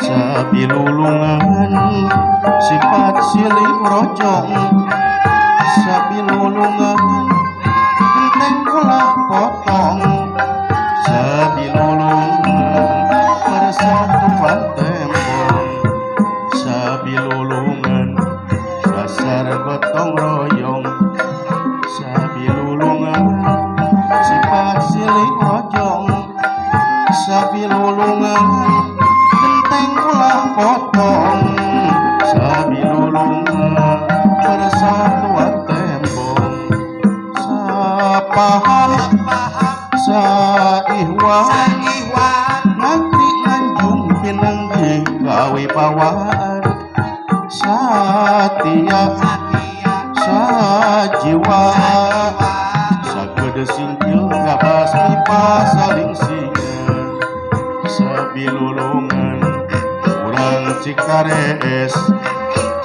Sabilulungan sifat silih rojong, sabilulungan genteng ulah potong, sabilulungan persatuan tembong, sabilulungan dasar gotong royong, sabilulungan sifat silih rojong, sabilulungan genteng ulah potong, sabilulungan persatuan tembong, sapaham saihwan ngantri nganjung pinanggih kawibawaan, satia sajiwa sagede singkil gabas pipa saling singa, sabilulungan urang Cikarees,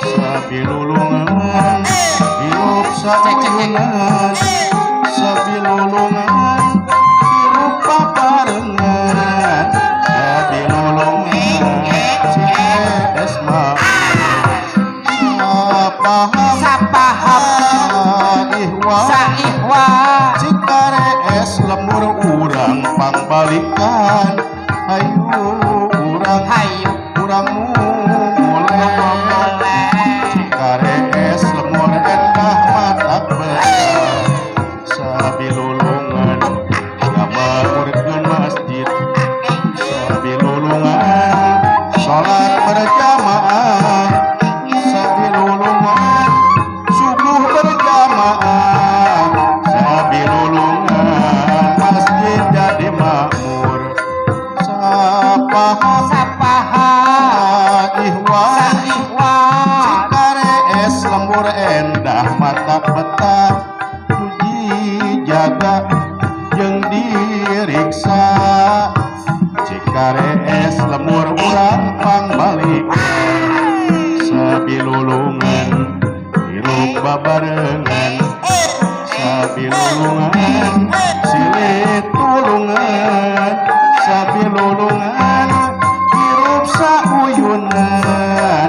sabilulungan hirup sauyunan, sabilulungan hirup babarengan, sabilulungan Cikarees mah sapaham Sapaham saihwan saihwan Cikarees lembur urang pangbalikan, hayu urang hayu urang mulai Cikarees lembur endah matak betah, sabilulungan ngamakmurkeun masjid, sabilulungan salat berjamaah, sabilulungan subuh berjamaah, sabilulungan masjid jadi makmur, sapaham sapaham saihwan saihwan Cikarees lembur endah mata betah, puji jaga jeung diriksa, Cikarees lembur urang pangbalik, sabilulungan hirup babarengan, sabilulungan silih tulungan, sabilulungan hirup sauyunan,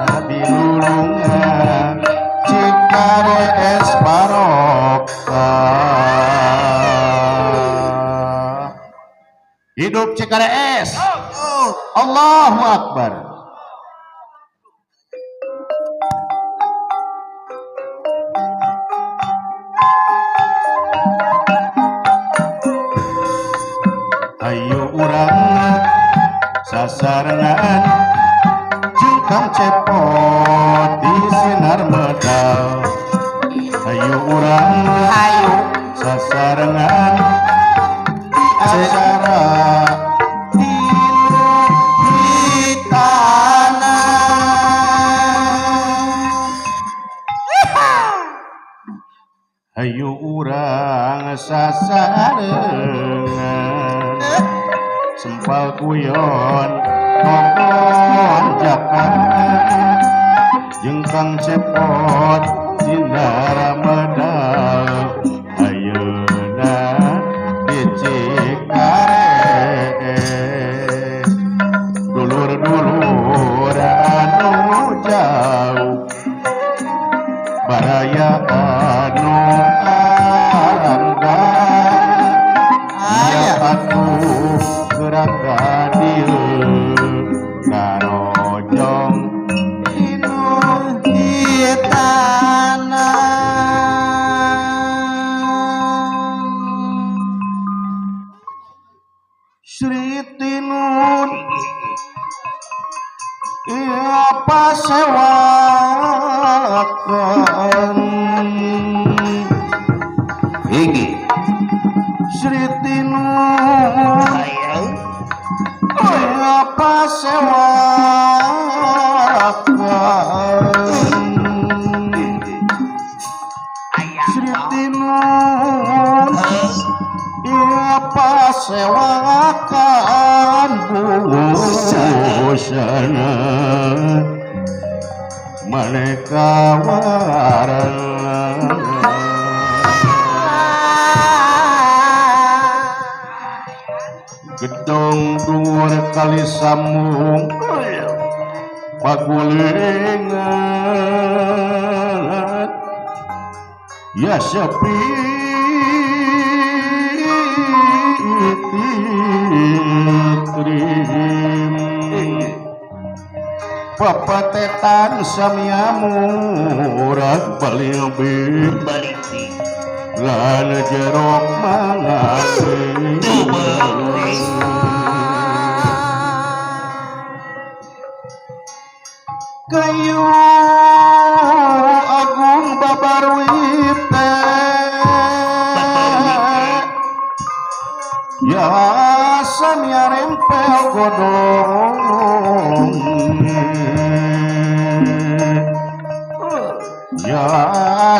sabilulungan Cikarees barokah. Hidup Cikarees. Allahu Akbar. Ayo urang sasarengan jeung Kang Cepot di sinar medal, ayo urang hayu sasarengan di acara tilu di tanah. Ayo urang sasarengan sempal guyon kokon jaka jeung Kang Cepot sinar medal, ayeuna di Cikarees dulur-dulur anu jauh baraya anu aranggang aya atuh gerak ka dieu karojong di tanah. Sri Tinun iya pasewakan Iki Sri Tinun hayu iya pasewakan Sri Tinun iya pasewakan busana maneka warna, gedong dhuwur kali sambung Pagulingan ya sepi trim pepetetan samia murah balimbing lan jerok mangan kayu agung babarwite ya samia rempel godong ya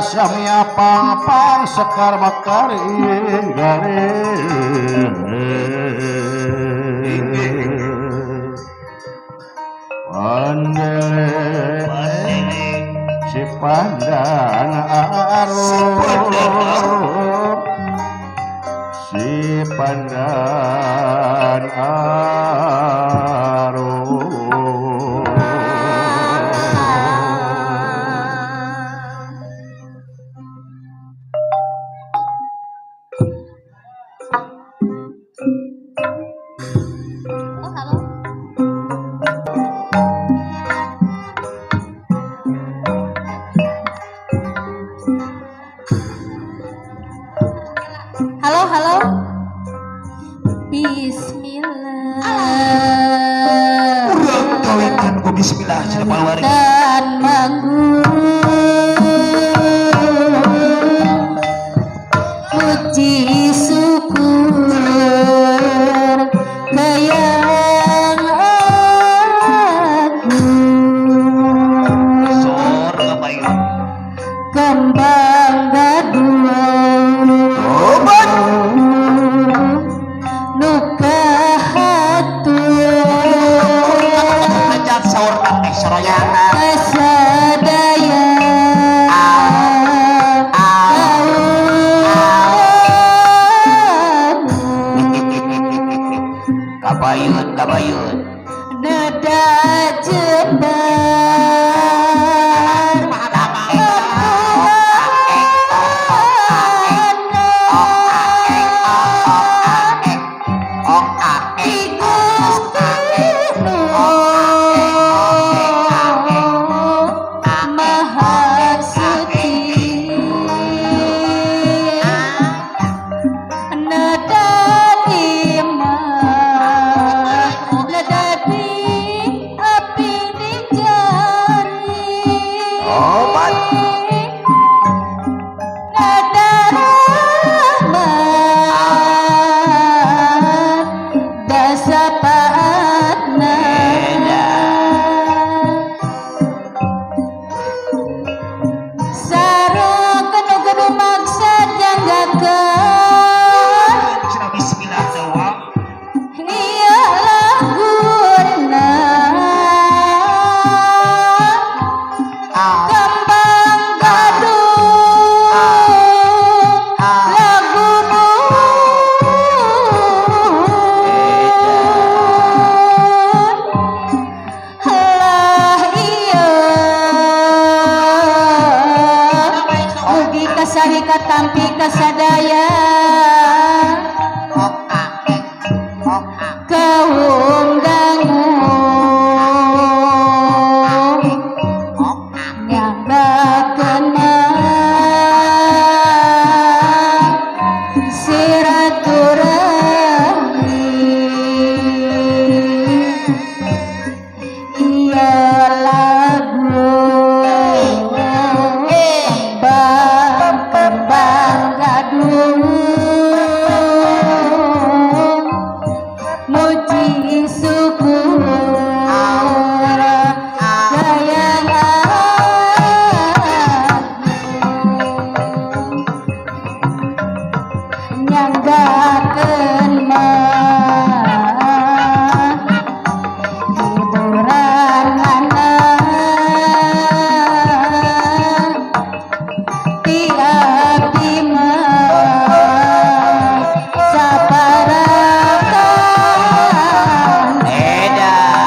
samia pang-pang sekar mekar inggare pandele si pandan arum si pandan arum. Oh, halo. Halo, halo. Bismillah. Urang kawitan ku bismillah cenah palwari. Dan manggung puji syukur ke yang agung. Sor ngapain? Kembang gadung Obat. Nu kahatur Ngajak saur teh soroyana. Kasadaya Kabayun, kabayun. Nada jembar Maha Suci nada iman nada di api di jari Obat. Nada rahmat dasapaatna sareng kenu-kenu maksad nyanggakeun Cenah bismillah doang. Iya laguna kembang gadung lagu nun lah iya mugi kasari katampi kasadaya kaum dangu nyanggakeun silaturahmi iya lagu kembang kembang gadung muji syukur gayang agung nyanggakeun mah hiburan anak ti abdi mah saparakan. Edan.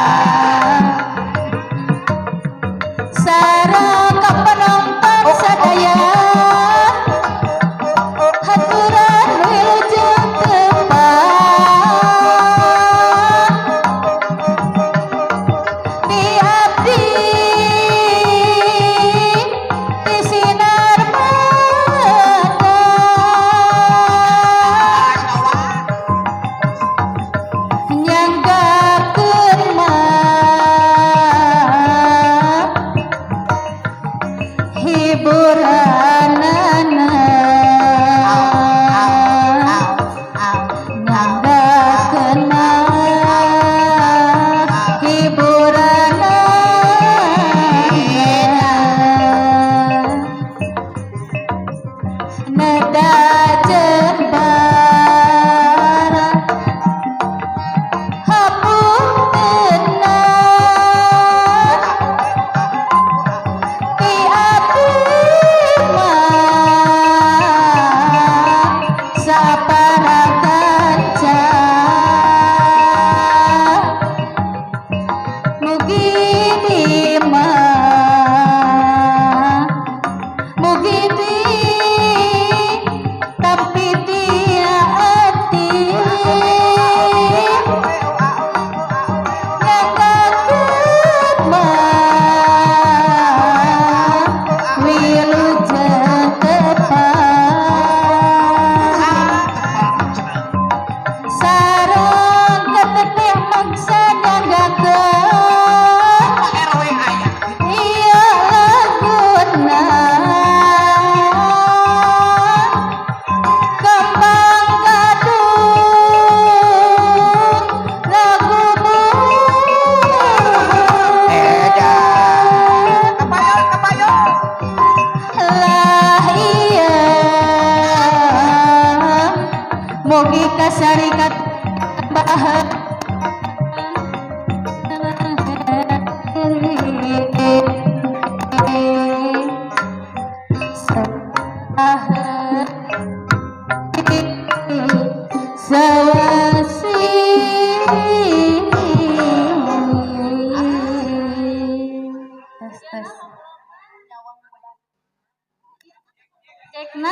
Cekna?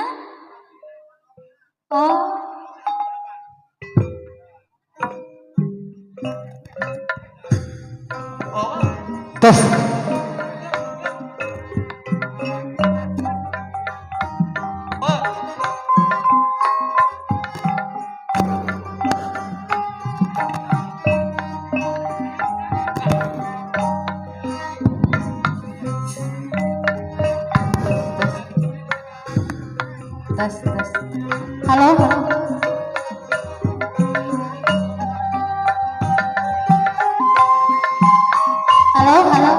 Oh. Oh. Tes. Oh. Tes tes. Halo. Halo, halo.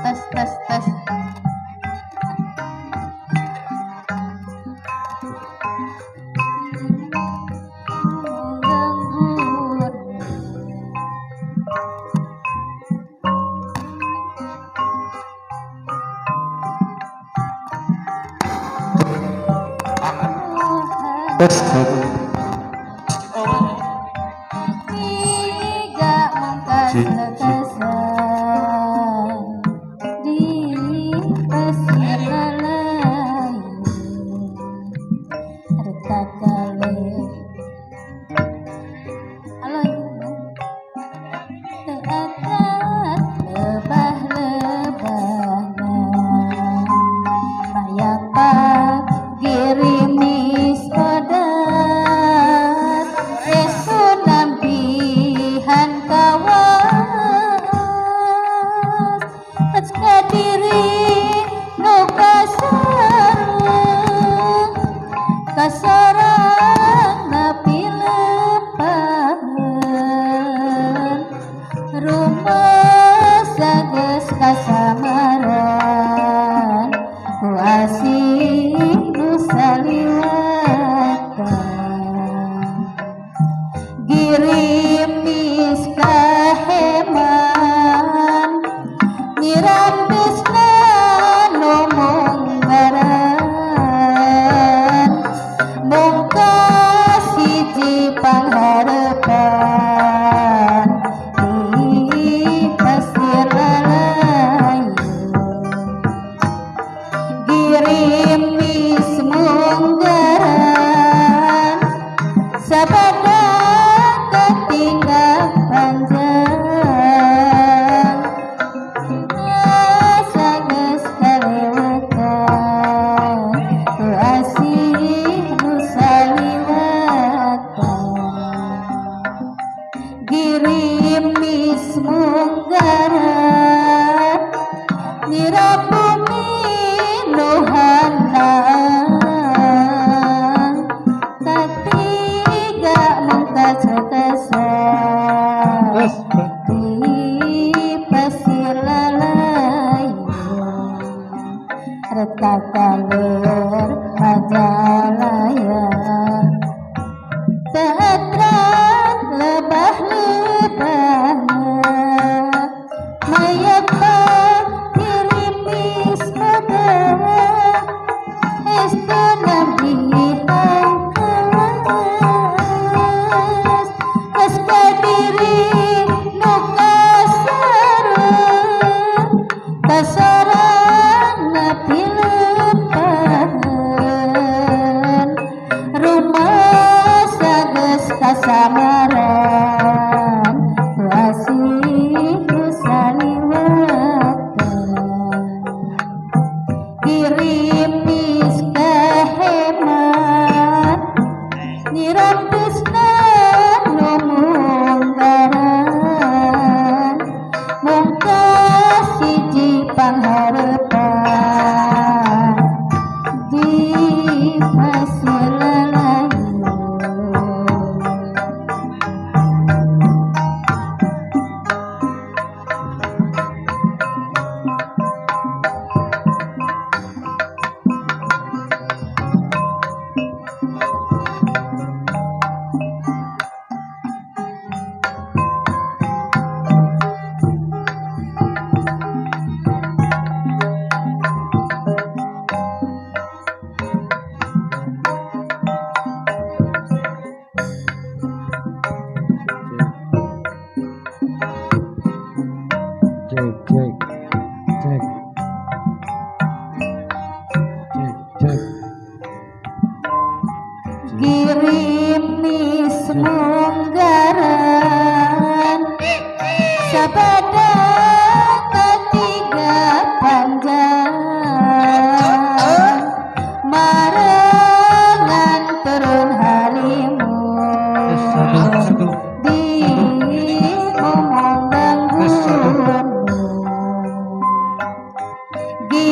Tes tes tes. Tes. Oh. Tiga mangkas lekesan di pasir lalayu retak kale halo teatat lebah lebahna mayapa girimis odat estu nambihan kawas kadiri nu kasarung kasarang napi lepahan rumah sages kasamaran ku asih nu saliwatan girimis kaheman nyirambisna nu munggaran mungka siji pangharepan di pasir lalayu girimis munggaran sabada ketinggal panjang sages kalewatan ku asih nu saliwatan girimis munggaran nyirap bumi nu handang katiga mungkas kesan di pasir lalayu retak kaler majalaya teatrak lebah lebahna mayapa girimis udara estu nambihan kawas kas kadiri nu kasareng kasarang napi lepahan rumah sages kasamaran ku asih nu saliwatan girimis kahemat nyirambisna nu munggaran mungka siji pangharepan di pasir lalayu.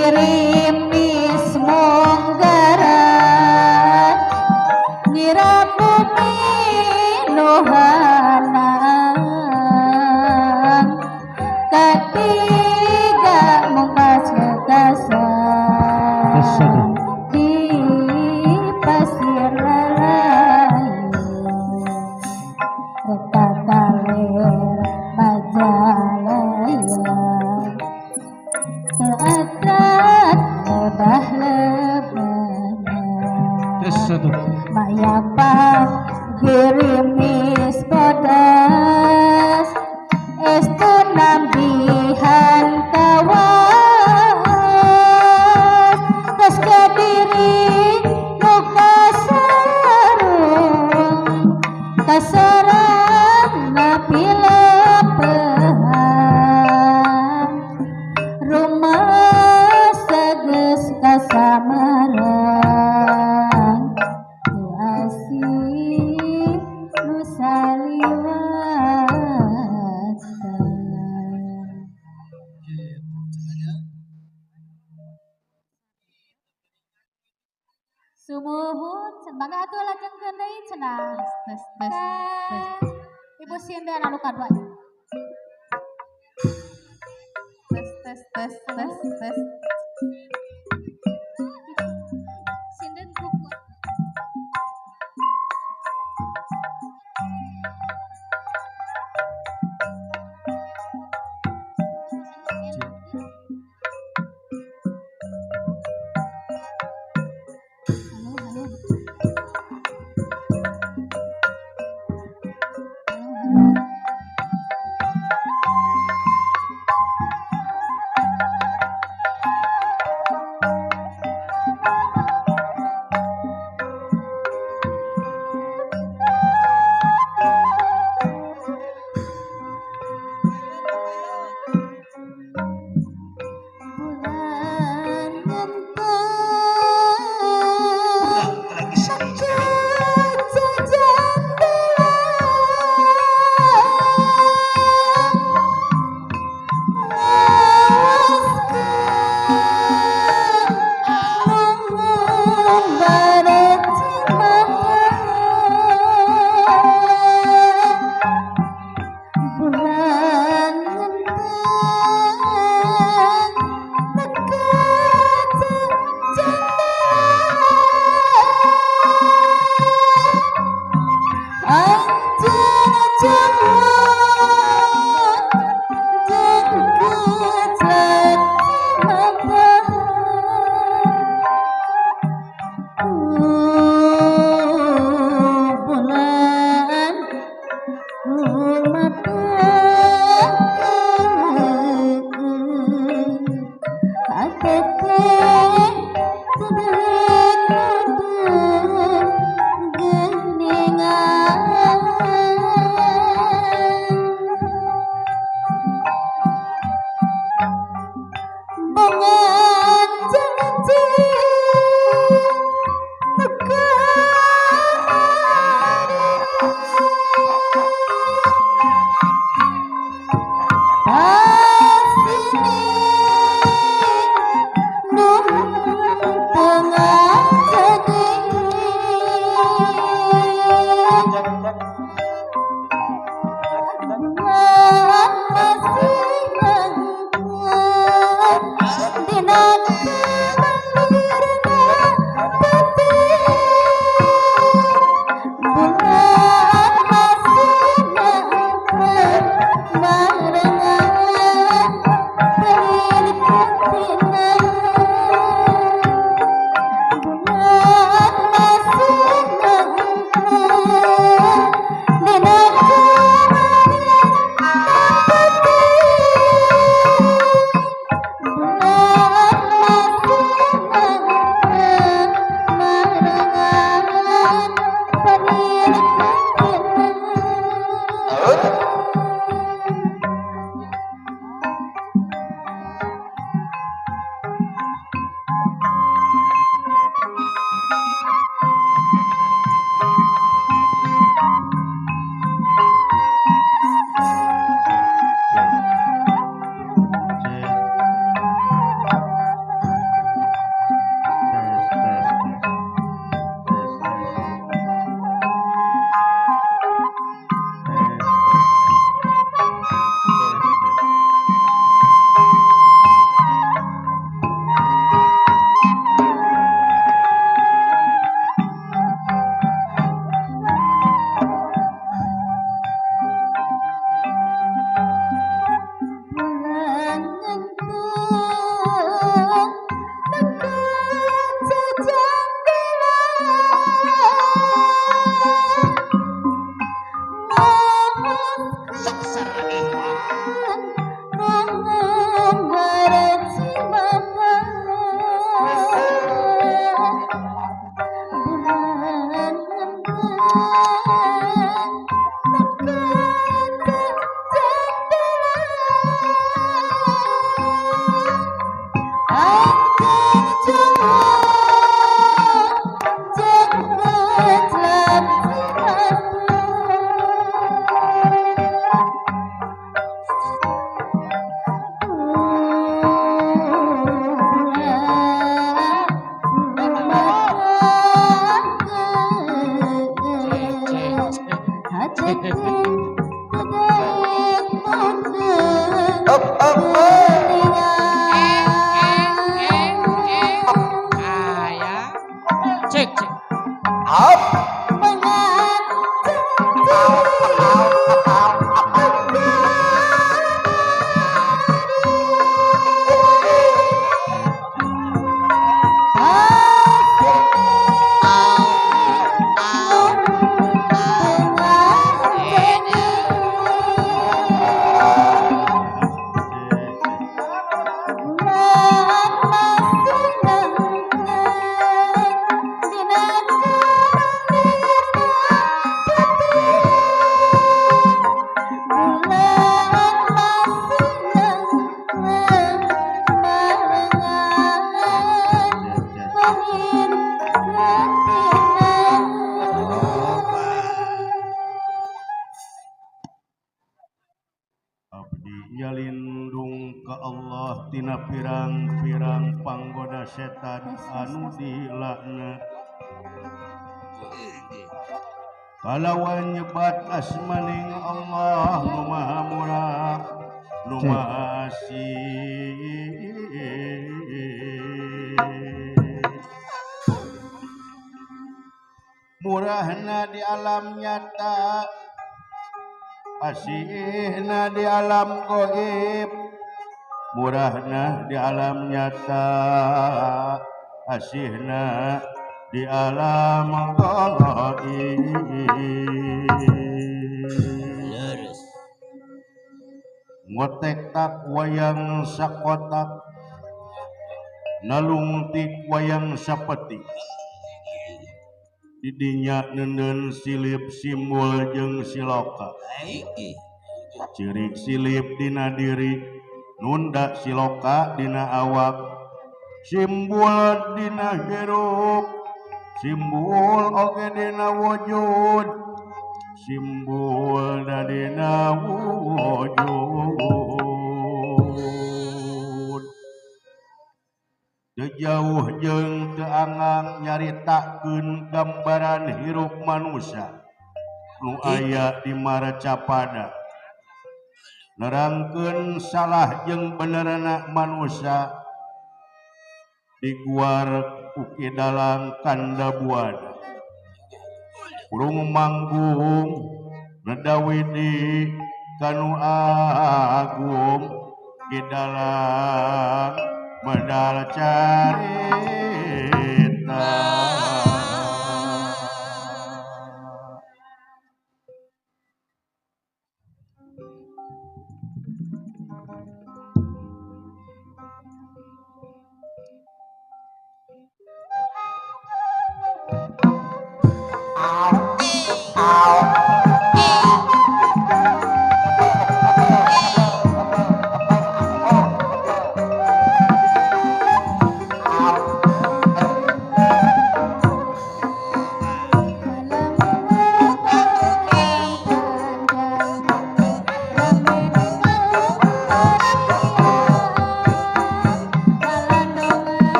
Girimis munggaran nyiram bumi nuhanang ketiga mungkas kekasan di pasir lalayu reta kaler majalaya teatrat lebah lebahnya mayapa girimis bodas estu nambihan kawas tes kediri muka sarung kasaran napi lepehan rumah seges kasamaran asih nu saliwatan. Sumuhun bangga atuh lajengkeun deui cenah. Tes tes tes. Ibu sinden anu kadua. Tes tes tes tes tes. Sinden kuku. Halo, halo. Halo, halo. Bulan ngenteng Lagi sedih. Tengah. Cek cek. Abdi nyalindung ka Allah tina pirang-pirang panggoda setan anu dilaknat. Kalawan nyebat asmaning Allah nu maha murah nu maha asih. Murahna di alam nyata, asihna di alam goib. Murahna di alam nyata, asihna di alam goib. Ngotek tak wayang sakotak, nalungtik wayang sapeti. Didinya nenden silip simbol jeung siloka. Cirik silip dina diri, nunda siloka dina awak, simbol dina hirup, simbol oge dina wujud, simbol dina wujud. Jauh jeung teu angang nyaritakeun gambaran hirup manusia nu aya di Marcapada, nerangkeun salah jeung benerna manusia diguar ku Ki Dalang Kandabuana. Kurung manggung nedawidi kanu agung Ki Dalang medal carita.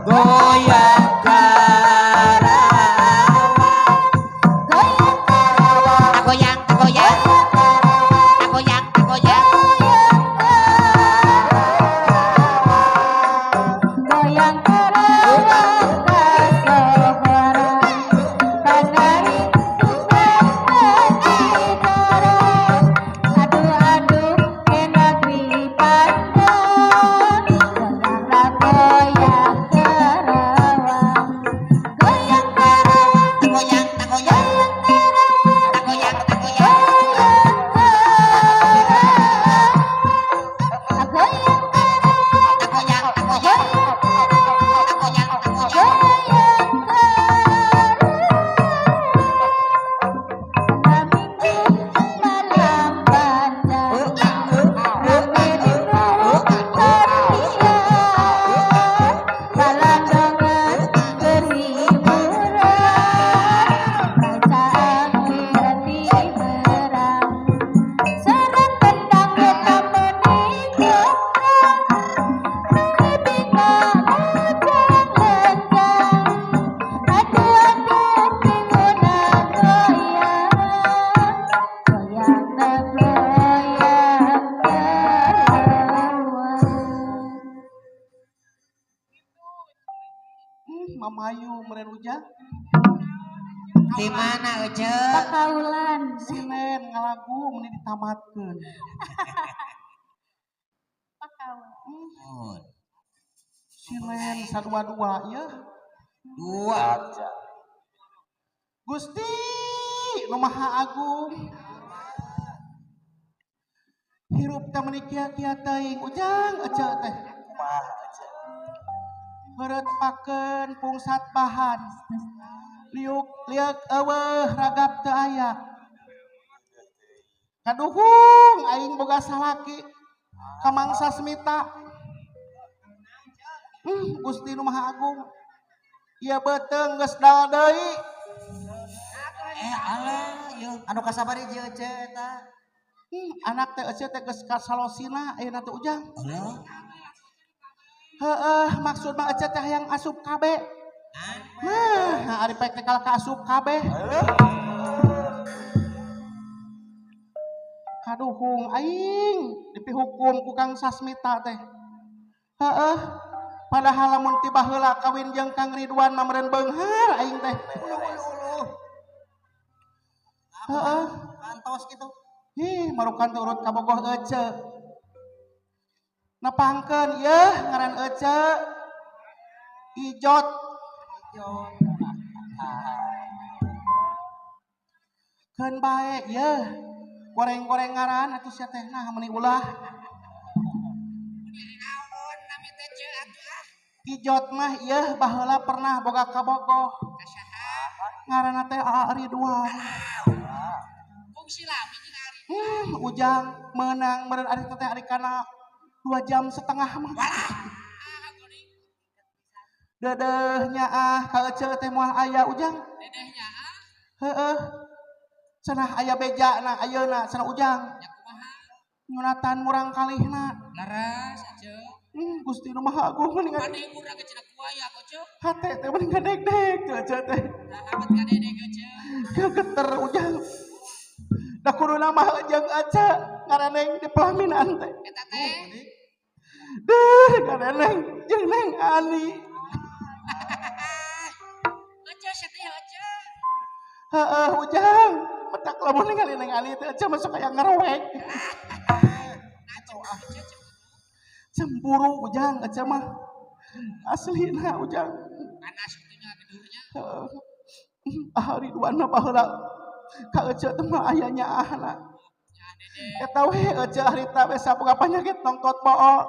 Goyang. Mamayu meureun Ujang. Di mana Ece? Pakaulan. Silen ngalagu meni ditamatkeun. Pakaulan. Oh, Silen sadua-dua ya. dua. Gusti nu Maha Agung. Hirup teh meuni kia-kia teuing Ujang Ece teh. Kumaha Ece? Heureut pakeun pungsat bahan. Liuk lieuk eueuh ragap teu aya. Kaduhung aing boga salaki ka Mangsa Smita. Gusti nu Maha Agung. Ieu beuteung geus dal deui. Alah, ieu anu kasabari jeung Ece eta. Anak teh Ece teh geus kasalosina ayeuna teh Ujang. Alah. Heeh, maksud mah Ece teh hayang asup KB. Nah, ari pek teh kalah ka asup KB. Kaduhung aing dipihukum ku Kang Sasmita teh. Heeh. Padahal lamun ti baheula kawin jeung Kang Ridwan mah meureun beunghar aing teh. Uluh uluh uluh. Heeh. Kantos gitu. Ih, marukan teh urut kabogoh Ece. Nepangkeun yeuh ngaran Ece. Ijot. Keun bae yeuh. Goreng-goreng ngaran atuh sia teh nah meuni ulah. Naon nami teh Ceu atuh ah. Ijot mah yeuh baheula pernah boga kabogoh. Ngaranna teh Aa Ridwan. Kungsi lami jeung Ari. Ujang meunang meureun ari teh ari kana 2 jam setengah mah. Ah, geuning. Dedeh nyaah ka Ece teh moal aya Ujang. Dedeh nyaah. Heeh. Cenah aya bejana ayeuna cenah Ujang. Nya kumaha? Nyunatan murang kalihna. Laras Ece. Gusti nu Maha Agung mending Mane murang ge cenah kuaya Ece. hate teh mending ngadegdeg teh Ece teh. Nah, amat ngadegdeg Ece. Gegeter Ujang. Da kuduna mah jeung Ece ngaraneng di pelaminan teh. Eta teh. Deuh ngaraneng jeung Neng Ani. Ece sedih Ece. Heeh Ujang. Petak lamun ningali Neng Ani teh Ece masuk aya ngerowek. Cemburu Ujang Ece mah. Aslina Ujang. Panas kitu nya gedurnya. Heeh. Ah Ridwan mah baheula ka Ece teh mah aya nyaahna. Nya dede. Eta we Ece harita we saboga panyakit nongtot pool.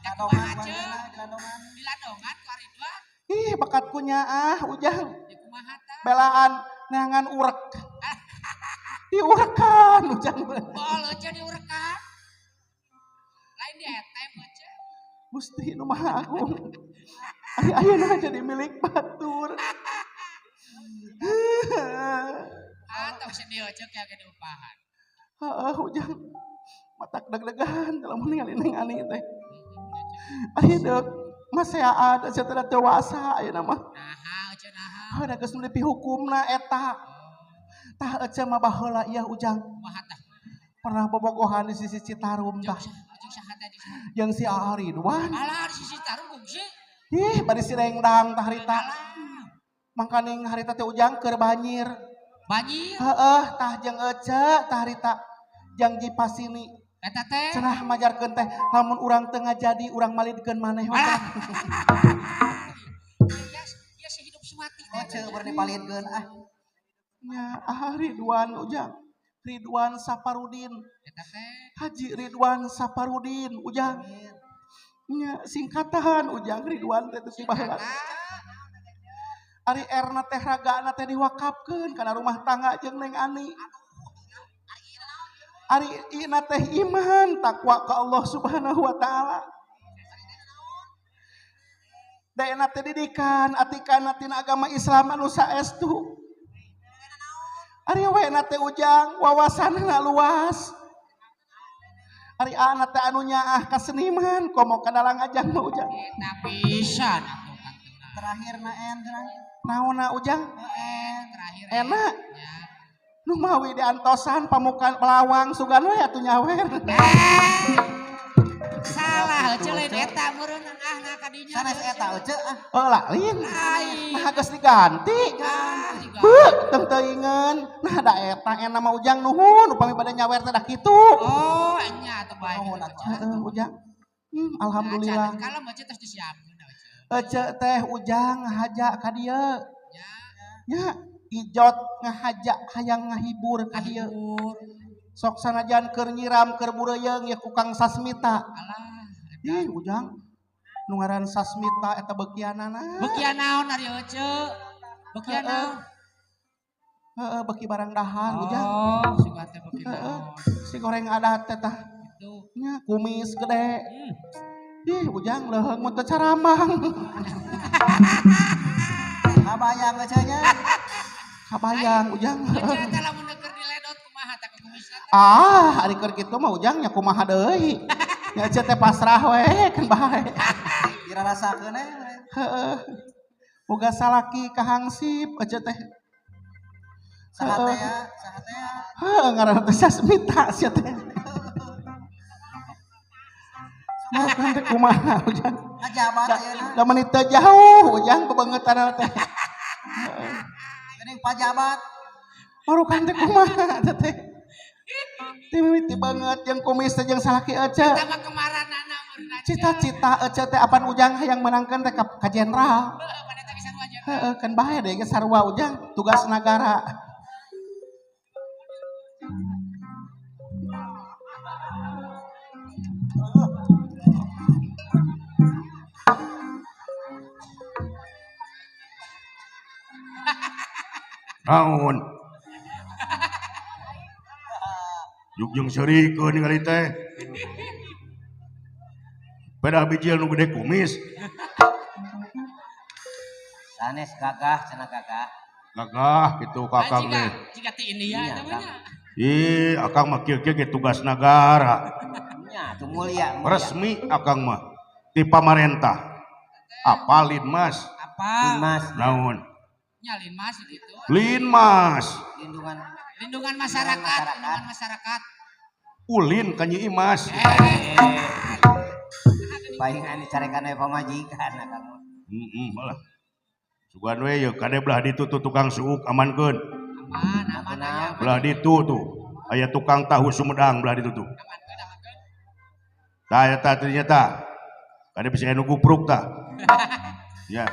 Nya kumaha Ece? Dilandongan ku Ridwan. Ih bakat ku nyaah Ujang. Nya kumaha tah? Belaan neangan urek. Diurekan Ujang. Pool Ece diurekan. Lain di etem Ece. Gusti nu Maha Agung. Ari ayeuna jadi milik batur. Ah, tong sedih Ece kayak gede upahan. Heeh Ujang. Matak deg-degan dalam ningali Neng Ani teh. Ari deuk maseaan Ece teh dewasa ayeuna mah. Naha Ece naha. Heuh da geus nu dipihukumna eta. Tah Ece mah baheula ieu Ujang. Kumaha tah? Pernah bobogohan di sisi Citarum tah. Jeung saha teh di saha? Jeung si Aa Ridwan. Alah di sisi Citarum kungsi. Ih bari si Rengdang tah harita. Alah. Mangkaning harita teh Ujang keur banjir. Banjir. Heeh tah jeung Ece tah harita jeung Jipasini. Eta teh. Cenah majarkeun teh lamun urang teu ngajadi urang malidkeun maneh. Alah. Ya si hidup semati teh. Oh, ceu bari dipalidkeun ah. Nya ah Ridwan Ujang. Ridwan Saparudin. Eta teh. Haji Ridwan Saparudin Ujang. Nya singkatan Ujang Ridwan teh teu baheula. Ari erna teh ragana teh diwakafkeun kana rumah tangga jeung Neng Ani. Ari ina teh iman takwa ka Allah Subhanahu wa taala. Daena teh didikan atikana tina agama Islam anu saestu. Ari wena teh Ujang wawasanna luas. Ari ana teh anu nyaah ka seniman komo ka dalang ajang mah Ujang. Eta pisan atuh Kang Tenang. Terakhir na en terakhir. Naonna Ujang? En terakhir. Enak. Ya. Nu mawi diantosan pamukan pelawang sugan we atuh nyawer. Sa Salah euceu lain eta meureun ahna ka dinya. Sanes eta euceu ah. Oh lain. Nah geus diganti. Beuh, teu teuingeun. Nah da eta ena mah Ujang nuhun upami bade nyawer teh da kitu. Oh, nya atuh bae. Nuhun atuh. Heeh, Ujang. Alhamdulillah. Kalau mah tos disiapkeun euceu. Ece teh Ujang ngahaja ka dieu. Nya Ijot ngahaja hayang ngahibur ka dieu. Sok sanajan keur nyiram keur bureuyeung ye ku Kang Sasmita. Alah. Ih, Ujang. Nu ngaran Sasmita eta beukianana. Beukian naon ari euceu? Beukian naon? Heeh, beuki barang dahar Ujang. Oh, sugan teh beuki Heeh. naon. Si goreng adat teh tah. Gitu. Nya kumis gede. Ih, Ujang leuheung mun teu caramang. Kabayang euceu nya. Kabayang Ujang. Euceu teh lamun keur diledot kumaha tah kumisna teh. Ah, ari keur kitu mah Ujang nya kumaha deui. Nya ece teh pasrah we kan bae. Dirarasakeun we. Heeh. Boga salaki ka hangsip ece teh. Saha teh ya, saha teh ya. Heeh, ngaranna teh Sasmita sia teh. Nah, kan teh kumaha Ujang. Ngajabat ayeuna. Da meuni teu jauh Ujang bebeungeutana teh. Geuning pajabat. Marukan teh kumaha teh. Timiti banget jeung kumis teh jeung salaki ece. Eta mah kemaranana meureun ece. Cita-cita ece teh apan Ujang hayang menangkeun teh ka jenderal. Heeh, pada teh bisa wajar. Heeh, kan bae deui ge sarua Ujang tugas nagara. Naon? Juk jeung seurikeun ningali teh. Pedah bijil nu gede kumis. Sanes gagah cenah gagah. Gagah kitu kakang teh. Jika ti India eta mah nya. Ih, akang mah kieu-kieu ge tugas nagara. Nya atuh mulia. Resmi akang mah ti pamarentah. Apa Linmas? Apa? Linmas. Naon? Nya Linmas gitu. Linmas. Lindungan masyarakat, lindungan masyarakat. Ulin ka Nyi Imas. Palingan dicarekan we pamajikan akang mah. Heeh, malah. Sugan we ye kade belah ditu tuh tukang suuk amankeun. Aman, aman aya. Belah ditu tuh aya tukang tahu Sumedang belah ditu tuh. Amankeun, amankeun. Tah eta teh nya tah. Kade bisa anu gupruk tah. Ya.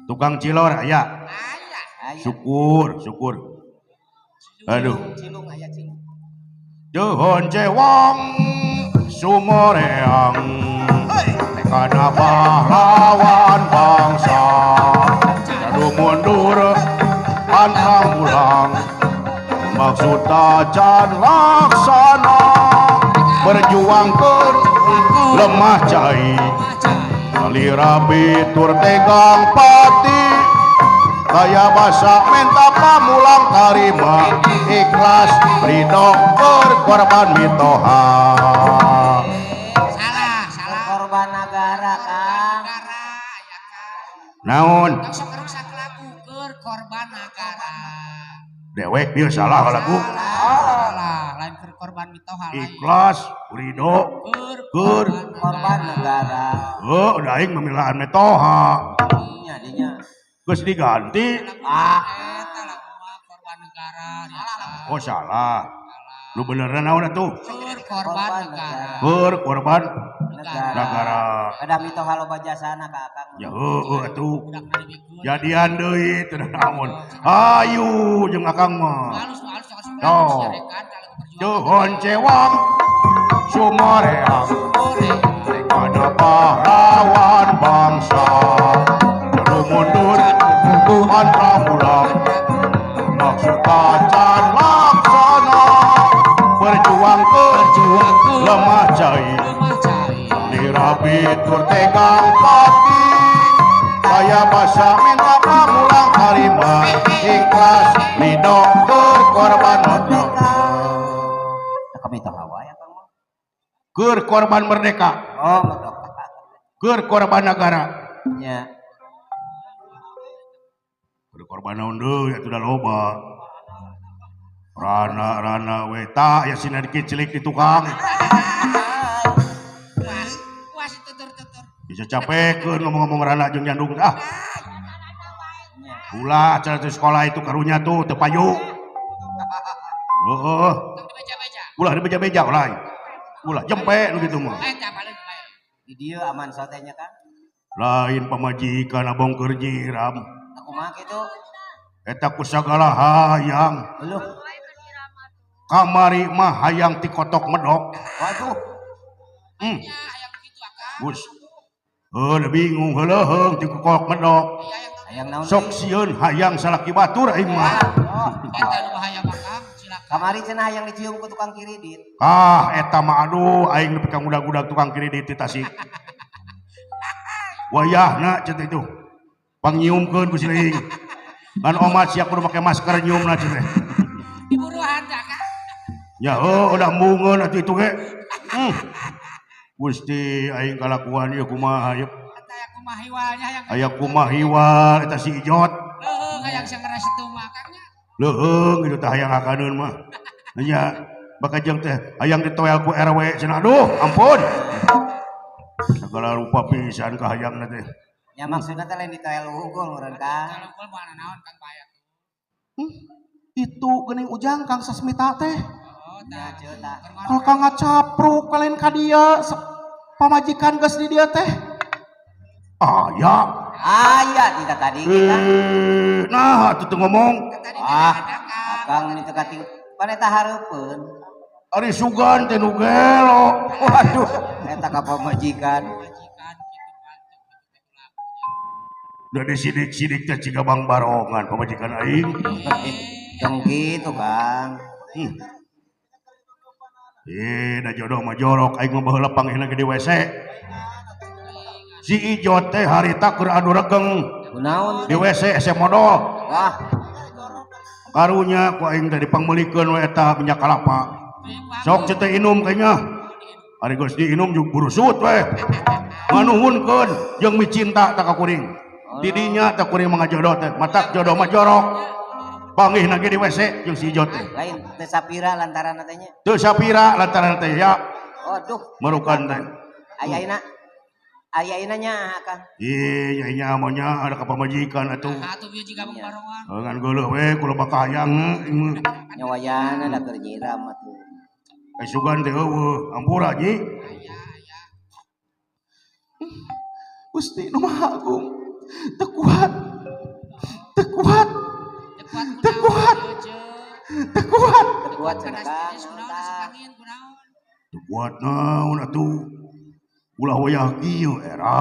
Tukang cilor aya. Aya. Syukur, syukur. Aduh. Cilung aya cilung. Johon cewang sumoreang kana pahlawan bangsa. Jadu mundur pantang pulang maksud tacan laksana berjuang ke lemah cai kali rapi tur tegang pati kaya basa menta pamulang tarima ikhlas ridho berkorban mitoha. Salah, salah. Korban negara, Kang. Negara, ya Kang. Naon? Sok rusak lagu keur korban negara. Dewek bieu salah lagu. Salah, lain keur korban mitoha lain. Ikhlas ridho Keur korban negara. Oh, udah aing memilaan mitoha. Nya dinya. Geus diganti. Ah, eta lagu mah korban negara. Oh, salah. Lu beneran naon atuh? Keur korban negara. Keur korban negara. Negara. Kada mitoha loba jasana ka akang. Ya heueuh atuh. Jadian deui teu naon. Ayu jeung akang mah. Halus halus halus. Tuh. Johon cewang sumoreang kana pahlawan bangsa. Juru mundur pantang pulang maksud tacan laksana berjuang ke lemah cai dirapi tur tegang pati kaya basa minta pamulang tarima ikhlas ridho berkorban merdeka. Kami tahu ya Kang mah. Keur korban merdeka. Oh, merdeka. Keur korban negara. Nya. Keur korban naon deui atuh da loba. Rana-rana we ta ya sina dikicilik di tukang. Bisa capekeun ngomong-ngomong rana jeung nyandung ah. Nya. Ulah cenah teh sekolah itu karunya tuh teu payu. Heeh. Tong dibeja-beja. Ulah dibeja-beja ulah. Ulah jempe nu kitu mah. Lain teh apaleun bae. Di dieu aman sote nya Kang. Lain pamajikan abong keur nyiram. Aku mah kitu. Eta ku sagala hayang. Eluh. Kamari mah hayang ti kotok medok. Waduh. Nya hayang kitu Akang. Gus. Heuh bingung heuleuheung ti kotok medok. Iya hayang naon. Hayang naon? Sok sieun hayang salaki batur aing mah. Oh, Eta nu bahaya mah Kang, cilaka. kamari cenah hayang dicium ku tukang kiridit. Ah eta mah aduh aing nepi ka ngudag-ngudag tukang kredit di Tasik. Wayahna cenah itu. Pangnyiumkeun ku si leuing. Ngan omat sia kudu make masker nyiumna cenah. Diburuhan teh Akang. Ya heuh udah embungeun atuh itu ge. Gusti aing kalakuan ieu kumaha ieu. Eta aya kumaha hiwalnya hayang. Aya kumaha hiwal eta si Ijot. Leuheung hayang sanggeura situ mah Kang nya. Leuheung kitu teh hayang akaneun mah. Nya bakal jeung teh hayang ditoel ku RW cenah aduh ampun. Segala rupa pisan ka hayangna teh. Nya maksudna teh lain ditoel hungkul meureun Kang. Kalau unggul moal naon Kang bahaya. Itu geuning Ujang Kang Sasmita teh. Oh, Nya tah. ceuk tah. Kalau kang ngacapruk kalian ka dieu pamajikan geus di dieu teh. Aya. Aya tidak tadi kita. Eh, nah atuh teu ngomong. Tadi Ah, teh ada Kang. Kang ini teu kating pan eta hareupeun. Ari sugan teh nu gelo. Waduh, eta ka pamajikan. Majikan kitu pantes kitu teh ulah. Da disidik-sidik teh ciga bang barongan pamajikan aing. Tong kitu Kang. Eh, da jodoh mah jorok aing mah baheula panggihna ge di WC. Si Ijot teh harita keur adu regeng Kunaon? di WC ese modol. Wah, Karunya ku aing teh dipangmeulikeun we eta minyak kalapa. Sok teh inum kayaknya. Ari geus diinum jeung burusut we. Nganuhunkeun jeung micinta tak ka kuring. Di dinya teh kuring mah ngajodoh teh, matak jodoh mah jorok. Panggihna ge di WC jeung si Ijot teh. lain teu sapira lantaran teh nya. Teu sapira lantaran teh ya Waduh, merukan teh. aya ayeuna aya ayeuna nya Kang. Ih, nya nya mah nya ada ka pamajikan atuh. Nah, atuh bieu jiga bang barongan. Ngan geuleuh we kulo bakal hayang. Nya wayana da keur nyiram atuh. Eh sugan teh eueuh, ampura nyi. Aya aya. Gusti nu Maha Agung. Teu kuat. Teu kuat. Teu kuat Teu kuat. kunaon ieu, Ceu. Teu kuat. Teu kuat cenah Kana Kang. stres kunaon asup angin kunaon. Teu kuat naon atuh. Ulah wayah kieu era.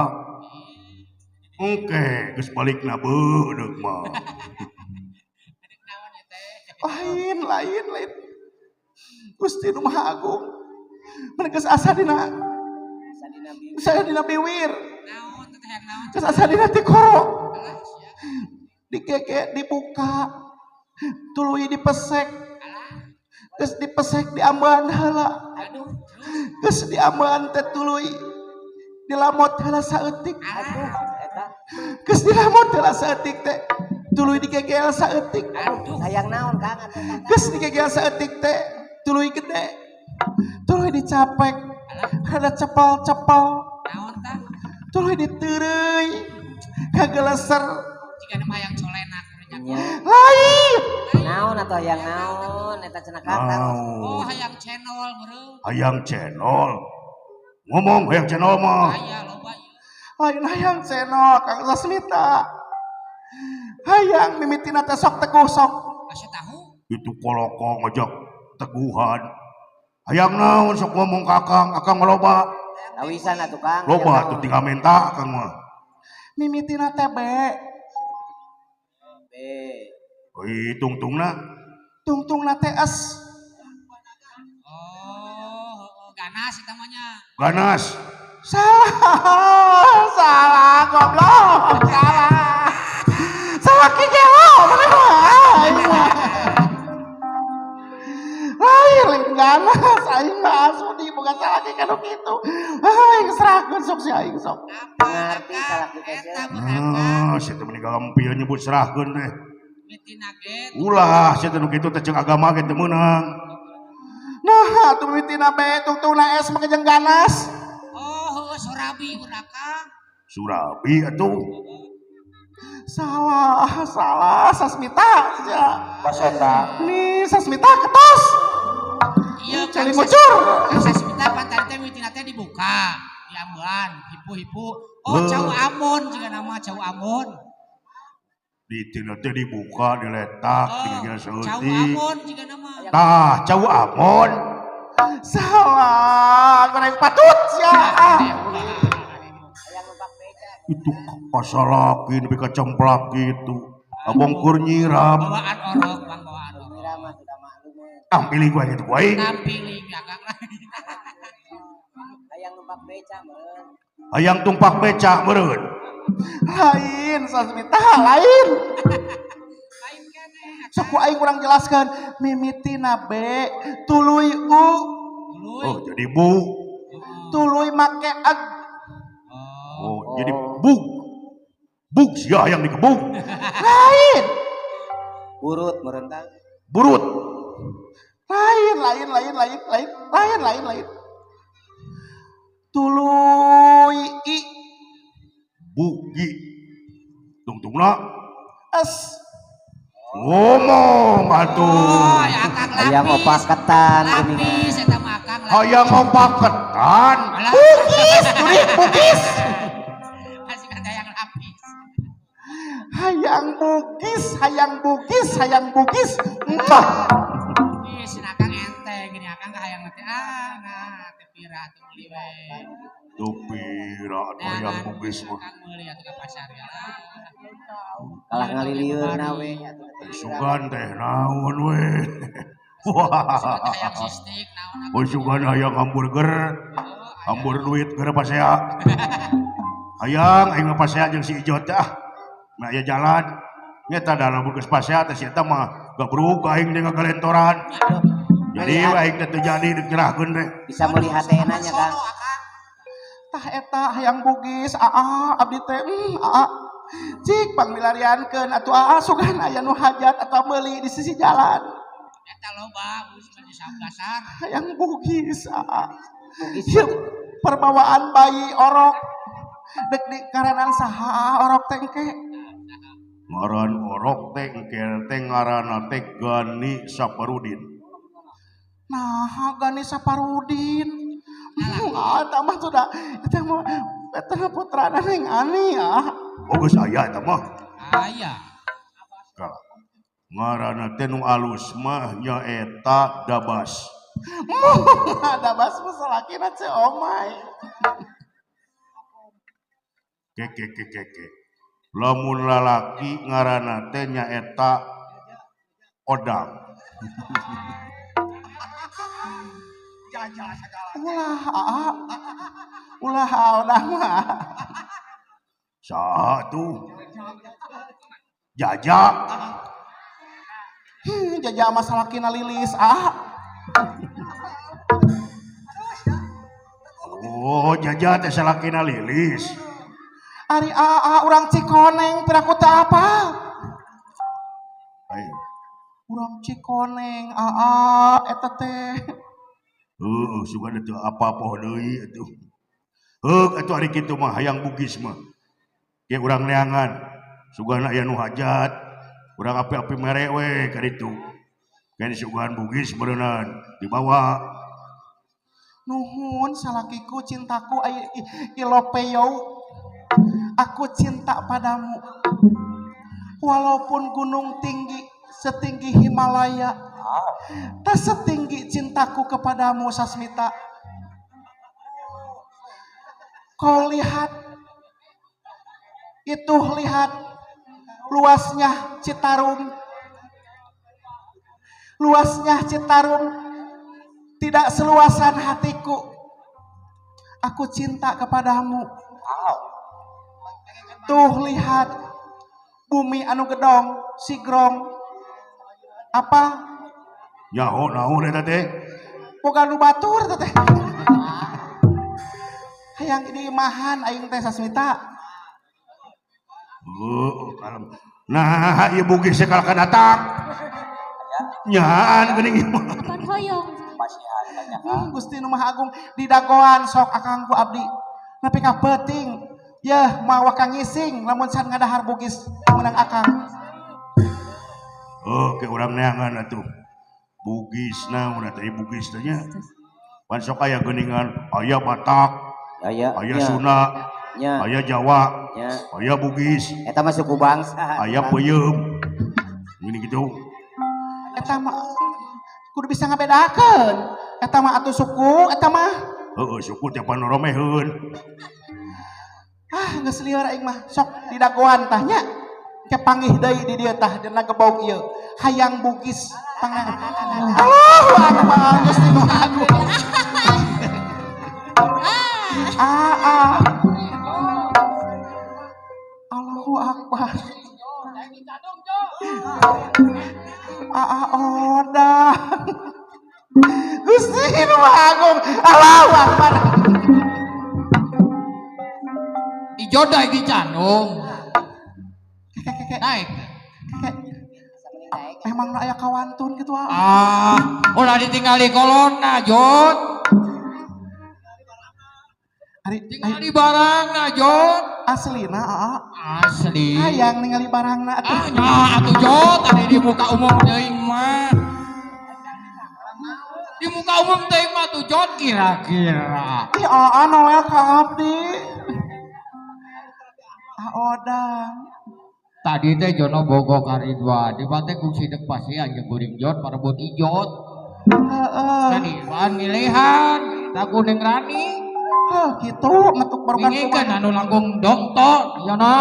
Engke geus balikna beudeuk mah. Deuk naon ieu teh. Lain, lain, lain. Gusti nu Maha Agung. Mun geus asa dina Sadina bieu. saya dina biwir. Naon teh hayang naon? Geus asa dina tikoro. Alah sia. Digege dibuka. Tuluy dipesek. Alah. Geus dipesek diambean heula. Aduh, terus. Geus diambean teh tuluy dilamot heula saeutik. Aduh, eta Geus dilamot heula saeutik teh tuluy digegel saeutik. Aduh. hayang naon Kang atuh Kang. Geus digegel saeutik teh tuluy gede. Tuluy dicapek. Rada cepel-cepel. Naon tah? Tuluy diteureuy. Kageleser. Jika mah hayang colenak kuring Nya. Lain. Naon atuh hayang naon eta cenah Kang. Oh, Naon? hayang channel meureun. Hayang channel. Ngomong hayang channel mah. Aya loba ieu. Lain hayang channel Kang Sasmita. Hayang mimitina teh sok teguh sok. Asa tahu? Itu koloko ngajak teguhan. Hayang naon sok ngomong ka Akang, Akang mah loba. Tawisan atuh Kang. Loba atuh tinggal minta Akang mah. Mimitina teh be. B. Euy tungtungna Tungtungna teh es. Oh, heeh, ganas eta mah nya. ganas. Salah, salah, goblok, salah. Salah ki gelo, mana mah aing mah. Lain lain ganas, aing mah asudi bukan salah ki kanu kitu. Aing serahkeun sok si aing sok. Apa Ngarti salah kita, Eta Ceu. berakang. Ah, sia teh meni galampil nyebut serahkeun teh. Mitina ge. Ulah sia teh nu kitu teh ceuk agama ge teu meunang. Nah, atuh mimitina be tungtungna es make jeung ganas. Oh, heueuh sorabi urakang. Surabi atuh. Salah, salah Sasmita ya. Pasota. Nih Sasmita ketos. Iya, celi ngucur. Sasmita pan tadi teh mitina teh dibuka, diambean, hipu-hipu. Oh, cau Amon juga nama cau Amon. Di tina teh dibuka, diletak, digigiran Cau saeutik. Amon juga nama. Tah, cau Amon. Salah, goreng patut ya. Itu kasalaki nepi ka cemplak gitu. Abong keur nyiram. Bawaan orok, Bang, bawaan orok. Tampili gua gitu gua. Tampili ya Kang. Hayang numpak beca meureun. Hayang tumpak beca meureun. Lain Sasmita, lain. Lain keneh. Sok ku aing urang jelaskeun mimitina B tuluy U. Tuluy. Oh, jadi bu. Tuluy make ag. Oh, jadi bug. Bug sia hayang dikebug. Lain. Burut meureun tah. Burut. Lain, lain, lain, lain, lain, lain, lain, lain. Tuluy I. Bugi. Tungtungna S. ngomong atuh. Oh, ya Akang lapis. Hayang opak ketan geuning. Lapis eta mah Akang lapis. Hayang opak ketan. Alah. Bugis, tuluy Bugis. Asik kata hayang lapis. Hayang Bugis, hayang Bugis, hayang Bugis. Mwah. Ih, sin Akang enteng gini Akang ka hayang teh ah nah teh pira atuh meuli we. Tuh pira atuh hayang Bugis mah. Akang meuli atuh ka pasar ya. Kalah ngalilieur we. Sugan teh naon we. Wah. Hayang sistik naon. Oh, sugan hayang hamburger. Hambur duit keur pasea. Hayang aing mah pasea jeung si Ijot teh ah. Mah aya jalan. Nyata da lamun geus pasea teh si eta mah gabrug aing teh ngagalentoran. Jadi aing teh teu jadi deuk nyerahkeun teh. Bisa meuli hatena nya Kang. Tah eta hayang Bugis, aa abdi teh aa. Cik pangmilariankeun atuh aa sugan aya nu hajat atau meuli di sisi jalan. Eta loba Bugis mah di pasar. Hayang Bugis aa. Bugis. Perbawaan bayi orok. Dek di karanan saha orok teh engke. Ngaran orok teh engke teh ngaranna teh Gani Saparudin. Nah, Gani Saparudin. Ah, eta mah sudah eta mah eta putrana Neng Ani ah. Oh, geus aya eta mah. Aya. Ngaranna teh nu alus mah nyaeta Dabas. Dabas mah salakina ce omay. Keke keke keke. Lamun lalaki ngaranna teh nyaeta Odang. Ulah aa. Ulah Odang mah. Saha tuh? Jaja. Jaja mah salakina Lilis ah. Oh, Jaja teh salakina Lilis. Ari aa urang Cikoneng piraku teu apa? Ayo. Urang Cikoneng aa eta teh. Heuh, sugan teu apa-apa deui atuh. Heuk atuh ari kitu mah hayang Bugis mah. Ge urang neangan. Sugan aya nu hajat, urang api-api mere we ka ditu. Ge disuguhan Bugis beureunan dibawa. Nuhun salakiku cintaku ilopeyou. Aku cinta padamu. Walaupun gunung tinggi setinggi Himalaya, tak setinggi cintaku kepadamu Sasmita. Kau lihat, itu lihat luasnya Citarum. Luasnya Citarum tidak seluasan hatiku. Aku cinta kepadamu. Tuh lihat bumi anu gedong, sigrong. Apa? Nyaho naon eta teh? Boga nu batur teh. Hayang di imahan aing teh Sasmita. Oh, kalem. Nah, ieu Bugis teh kalahka datang. Nyaan geuning ieu mah. Kapan hoyong? Gusti nu Maha Agung di dagoan sok akang ku abdi. Nepi ka peuting Yah, mawa kang ngising lamun can ngadahar Bugis meunang akang. Oh, ke urang neangan atuh. Bugis naon atuh Bugis teh nya. Pan sok aya geuningan, aya Batak, aya Sunda, aya Jawa, aya Bugis. Eta mah suku bangsa. Aya peuyeum. Gini gitu. Eta mah kudu bisa ngabedakeun. Eta mah atuh suku, eta mah. Heeh, suku teh panoromeheun. Ah, geus lieur aing mah. Sok didagoan tah nya. Kepanggih deui di dieu tah dina gebog ieu. Hayang Bugis pangan. Allahu akbar, Gusti nu agung. Ah. Allahu akbar. Aa odang. Gusti nu agung. Allahu akbar. Ijo daek dicandung. Naik. Memang aya kawantun gitu ah. Ah, ulah ditinggali kolonna, Jod. Tingali barangna, Jod. Aslina, aa. Asli. Hayang ningali barangna atuh. Ah, nya atuh Jod, tadi di muka umum teuing mah. Di muka umum teuing mah tuh Jod kira-kira. Ih, aa Noel ka abdi. Ah, odang. Tadi teh Jono bogo ka Ridwan, di bate ku sidek pasian jeung kuring Jod parebut ijot. Heeh. Ridwan milihan, tak kuning rani. Heuh, kitu metuk barukan kumaha. Anu langkung dongto, Jono,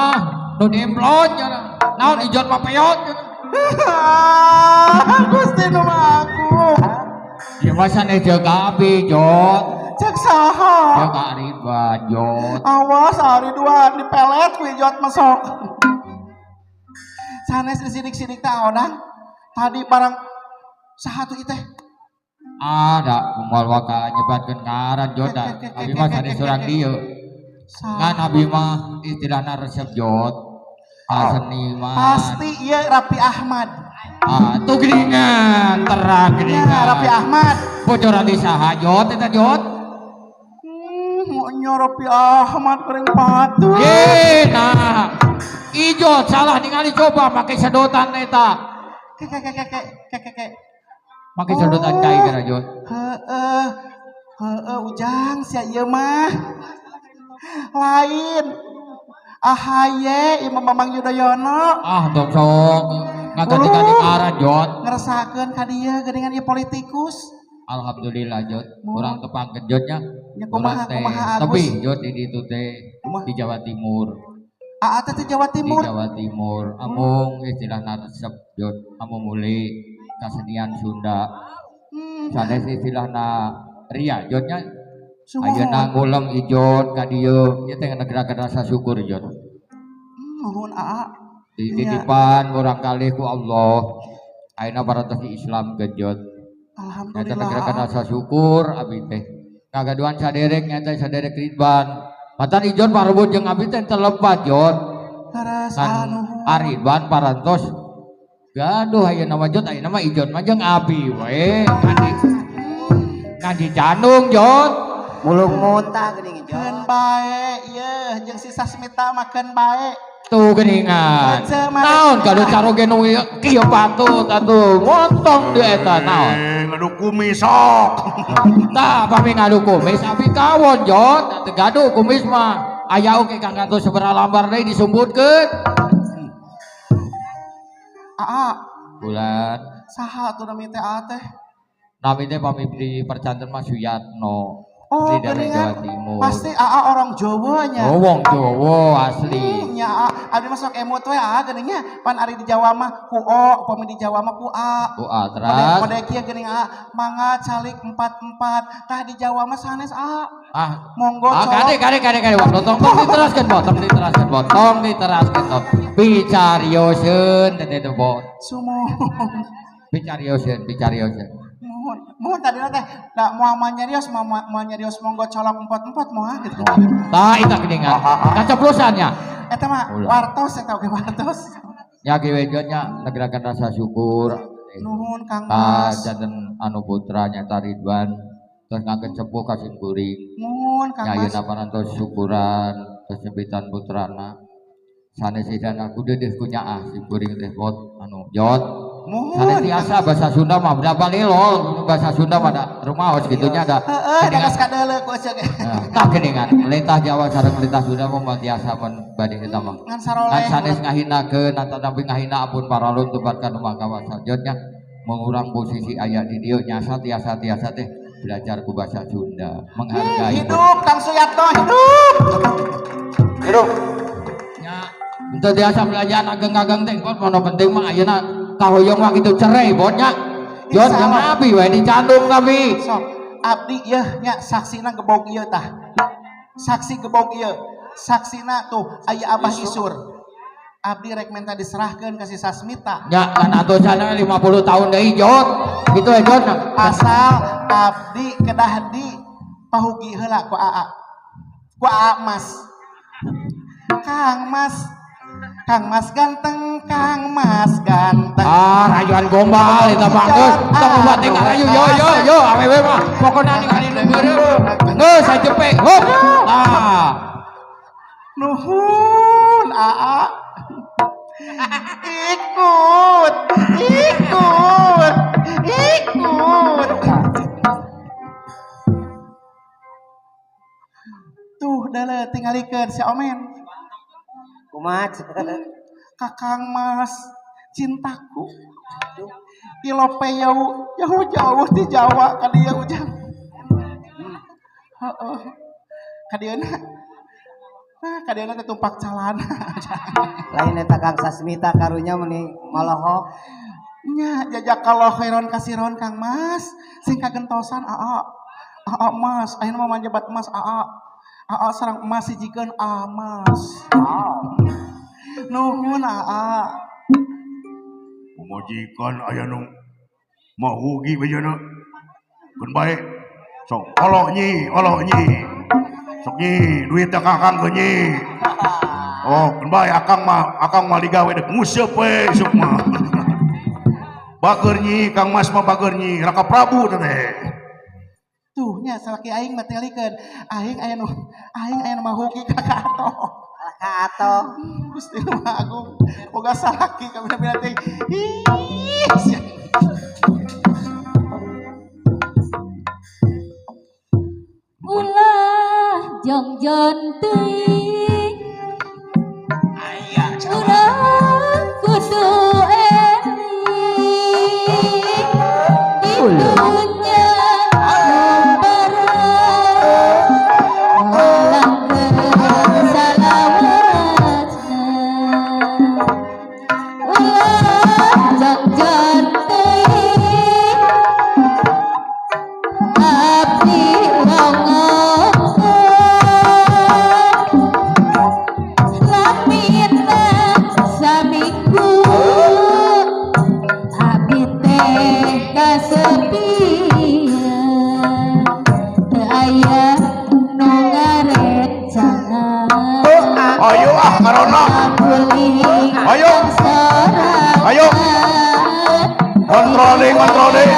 nu diemplon Jono. Naon ijot mah peyot. Gusti nu mah aku. Ieu mah sanes jeung abi, Jod. Cek saha? Jeung ka Ridwan, Jod. Awas Ridwan dipelet ku ijot mah sok. Sanes disidik-sidik teh odang. Tadi barang saha tuh teh? Ada moal waka nyebatkeun ngaran Jod da. Abi mah sanes urang dieu. Ngan abi mah istilahna resep Jod. Seniman. Pasti ieu Raffi Ahmad. Ah, tuh geuningan, terang geuningan. Raffi Ahmad. Bocoran di saha Jod eta Jod? Mau Raffi Ahmad kering patut. Eh, nah. Ijo salah ningali coba make sedotan eta. Ke. Make sedotan cai kana Jod. Heeh. Heeh ujang sia ieu mah. Lain. Ahaye ieu mah Bambang Yudhoyono. Ah, tong sok ngaganti-ganti ngaran Jod. Ngeresakeun ka dieu geuningan ieu politikus. Alhamdulillah Jod, urang tepangkeun Jodnya. Nya kumaha kumaha Agus. Tebih Jod di ditu teh di Jawa Timur. Aa teh Jawa Timur. Di Jawa Timur, amung istilahna resep Jod, amung muli kasenian Sunda. Sanes istilahna ria Jodnya. Ayeuna ngulem ijod ka dieu, ieu teh negerakeun rasa syukur Jod. Nuhun aa. Dititipan murang kalih ku Allah. Ayeuna parantos di Islam Jod. Alhamdulillah. Nyata negerakeun rasa syukur abi teh. Kagaduhan saderek nyata saderek Ridwan. Matan ijon parebut jeung abi teh telepat Jod. Kan Ridwan parantos gaduh ayeuna mah Jod, ayeuna mah ijon mah jeung abi we. Ngaji candung Jod. Mulung muntah geuning Jod. Keun bae ieu jeung si Sasmita mah keun bae. Tuh geuningan. Naon gaduh caroge nu kieu patut atuh montong deui eta naon. Ngadu kumis sok. Tah pami ngadu kumis abi kawon Jod, teu gaduh kumis mah. Aya oge kang kantos sabaraha lambar deui disumbutkeun. Aa. Bulan. Saha atuh nami teh aa teh? Nami teh pami di percanten mah Suyatno. Oh, dari Jawa Timur. Pasti aa orang Jawa nya. Oh, wong Jawa asli. Nya aa, abdi mah sok emut we aa geuning nya. Pan ari di Jawa mah ku o, upami di Jawa mah ku a. Ku a teras. Kode kieu geuning aa, mangga calik 44. Tah di Jawa mah sanes aa. Ah, monggo ah, kade kade kade kade wong tong diteraskeun bo, tong diteraskeun bo, tong diteraskeun tong. Bicarioseun teh teh bo. Sumuhun. Bicarioseun, bicarioseun. Mohon tadi teh da moal nyarios moal nyarios monggo colok 44 moal gitu. Tah eta geuningan. Kaceplosannya. Eta mah wartos eta oge wartos. Nya kieu we nya negerakeun rasa syukur. Nuhun Kang Mas. Janten anu putra nyata Ridwan terus ngakeun sepuh ka sim kuring. Nuhun Kang Mas. Nya ayeuna parantos syukuran. Tos nyebitan putrana. Sanes idana kudu deuh ku nyaah si kuring teh bot anu jot. Sanes tiasa bahasa Sunda mah da balilol bahasa Sunda mah da rumaos kitu nya da. Heeh, da geus kadeuleu ku ece ge. Tah geuningan lentah Jawa sareng lentah Sunda mah tiasa mun bade eta mah. Ngan saroleh. Ngan sanes ngahinakeun atanapi ngahina ampun paralun tempat ka nu kawasa jot nya mengurang posisi aya di dieu nyasa tiasa-tiasa teh belajar ku bahasa Sunda menghargai. Hidup Kang Suyatno hidup. Hidup. Nya henteu tiasa belajar ageng-ageng teh bot mono penting mah ayeuna kahoyong mah kitu cerai bot nya. Jot jeung abi we dicandung tapi. Sok abdi yeuh nya saksina gebog ieu tah. Saksi gebog ieu. Saksina tuh aya Abah Isur. Abdi rek menta diserahkeun ka si Sasmita. Nya kan atuh sana 50 tahun deui jot. Kitu we jot. Asal abdi kedah di pahugi heula ku Aa. Ku Aa Mas. Kang Mas. Kang Mas ganteng, Kang Mas ganteng. Ah, rayuan gombal eta mah geus. Tong buat teh ngarayu yo yo yo awewe mah. Pokona ningali nu beureum. Geus sajepe. Hop. Ah. Nuhun Aa. Ikut, ikut, ikut. Tuh, dale tingalikeun si Omen. Kumaha? Kakang Mas, cintaku. Ilope jauh, jauh-jauh di Jawa ka dieu ujang. Heeh. Ka dieuna. Nah, ka dieuna teh tumpak calana. Lain eta Kang Sasmita karunya meuni malohok. Nya jajakallahu khairan kasiron Kang Mas, sing kagentosan aa. Aa Mas, ayeuna mah manjebat Mas aa. Aa sareng emas hijikeun aa Mas. Nuhun aa. Pamajikan aya nu mahugi bejana. Keun bae. Sok olo nyi, olo nyi. Sok nyi, duit teh kakang ke nyi. Oh, keun bae akang mah digawe dek nguseup we sok mah. Bager nyi, Kang Mas mah bager nyi, Raka Prabu teh. Tuh nya salaki aing mah tingalikeun. Aing aya nu mahugi ka Kak Ato. Ka Ato. Gusti nu Maha Agung, boga salaki kabina-bina teh. Ih. Ulah jongjon teuing. Aya urang kudu eling di dunya Ayo ah karona. Ayo. Ayo. Kontroling, kontroling.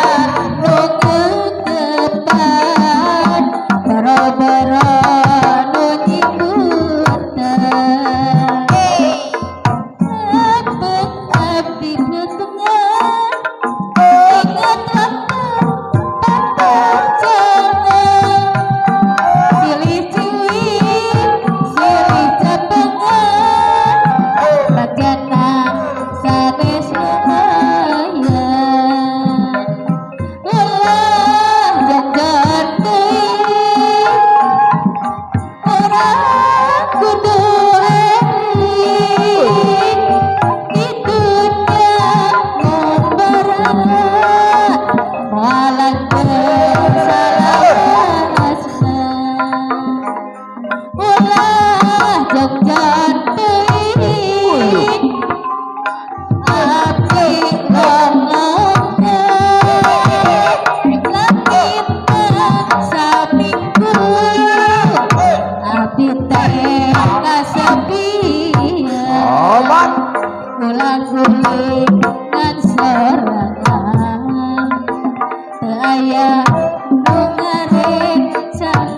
Ayah nu ngarecangan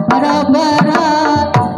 boro-boro.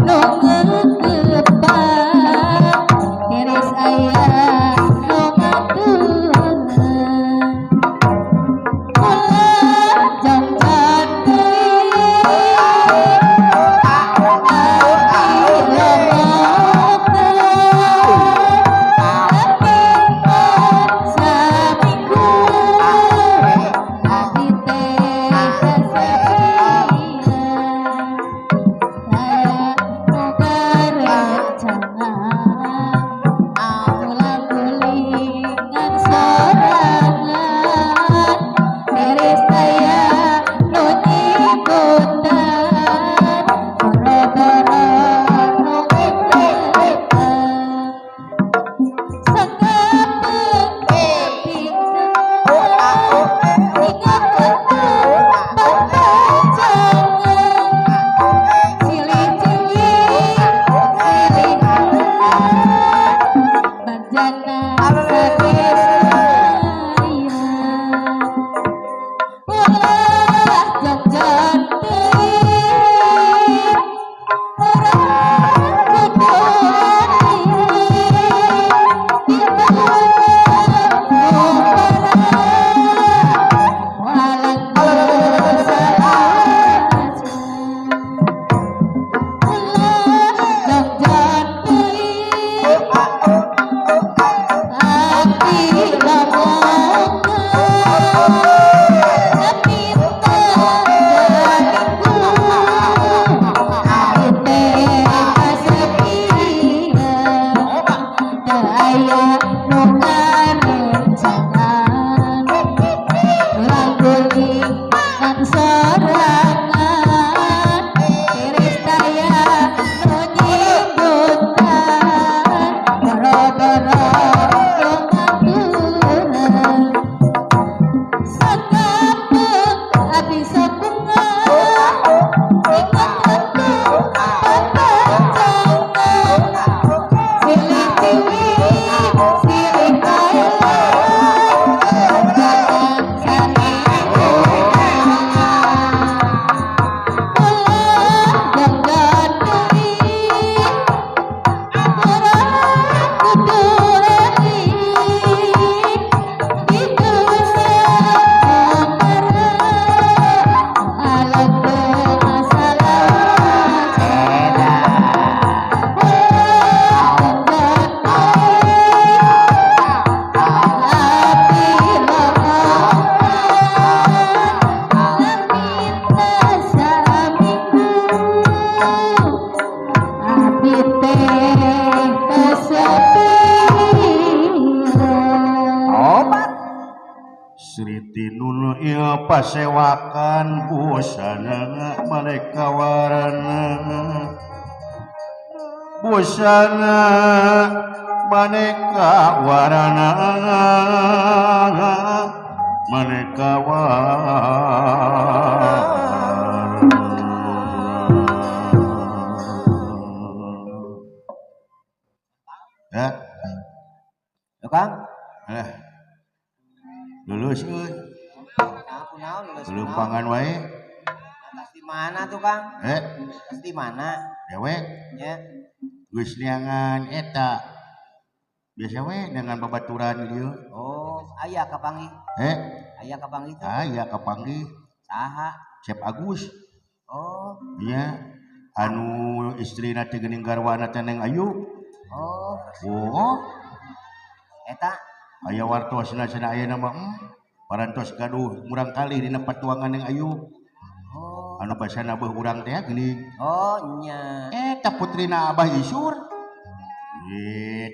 Siti Nun ieu pasewakan busana maneka warna busana maneka warna maneka warna. Ya, Kang. Lulus euy. Belum pangan wae. Atas di mana tuh, Kang? Atas di mana? Dewek. Nya. Geus neangan eta. Biasa we dengan babaturan dieu. Oh, aya kapanggih. Aya kapanggih teh. Aya kapanggih. Saha? Cep Agus. Oh. Nya. Anu istrina teh geuning garwana teh Neng Ayu. Oh. Oh. Eta aya wartosna cenah aya nama parantos gaduh murang kali dina patuangan Neng Ayu. Oh. Anu basana beuh urang teh geuning. Oh nya. Eta putrina Abah Isur.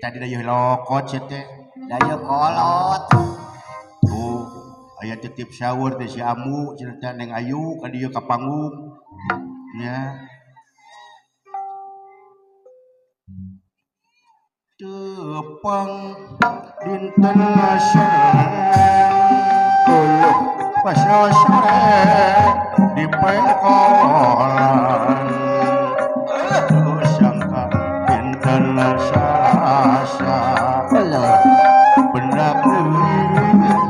Tadi dayeuh lokot sia teh. Dayeuh kolot. Tuh aya titip sahur teh si Amu cenah teh Neng Ayu ka dieu ka panggung. Nya. Tepang dinten sore pasal sore di pengkolan sangka dinten Salasa benda lemah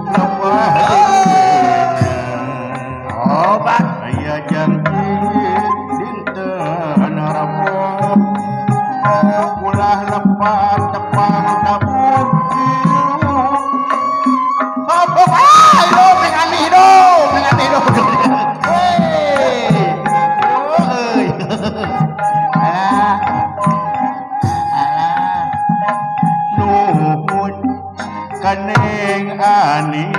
obat aya janji dinten Rebo ulah lepat tepang tabur tilu. Hop hop hidup neng ani hidup neng ani hidup. Hei, euy. Alah, alah. Nuhun ka Neng Ani,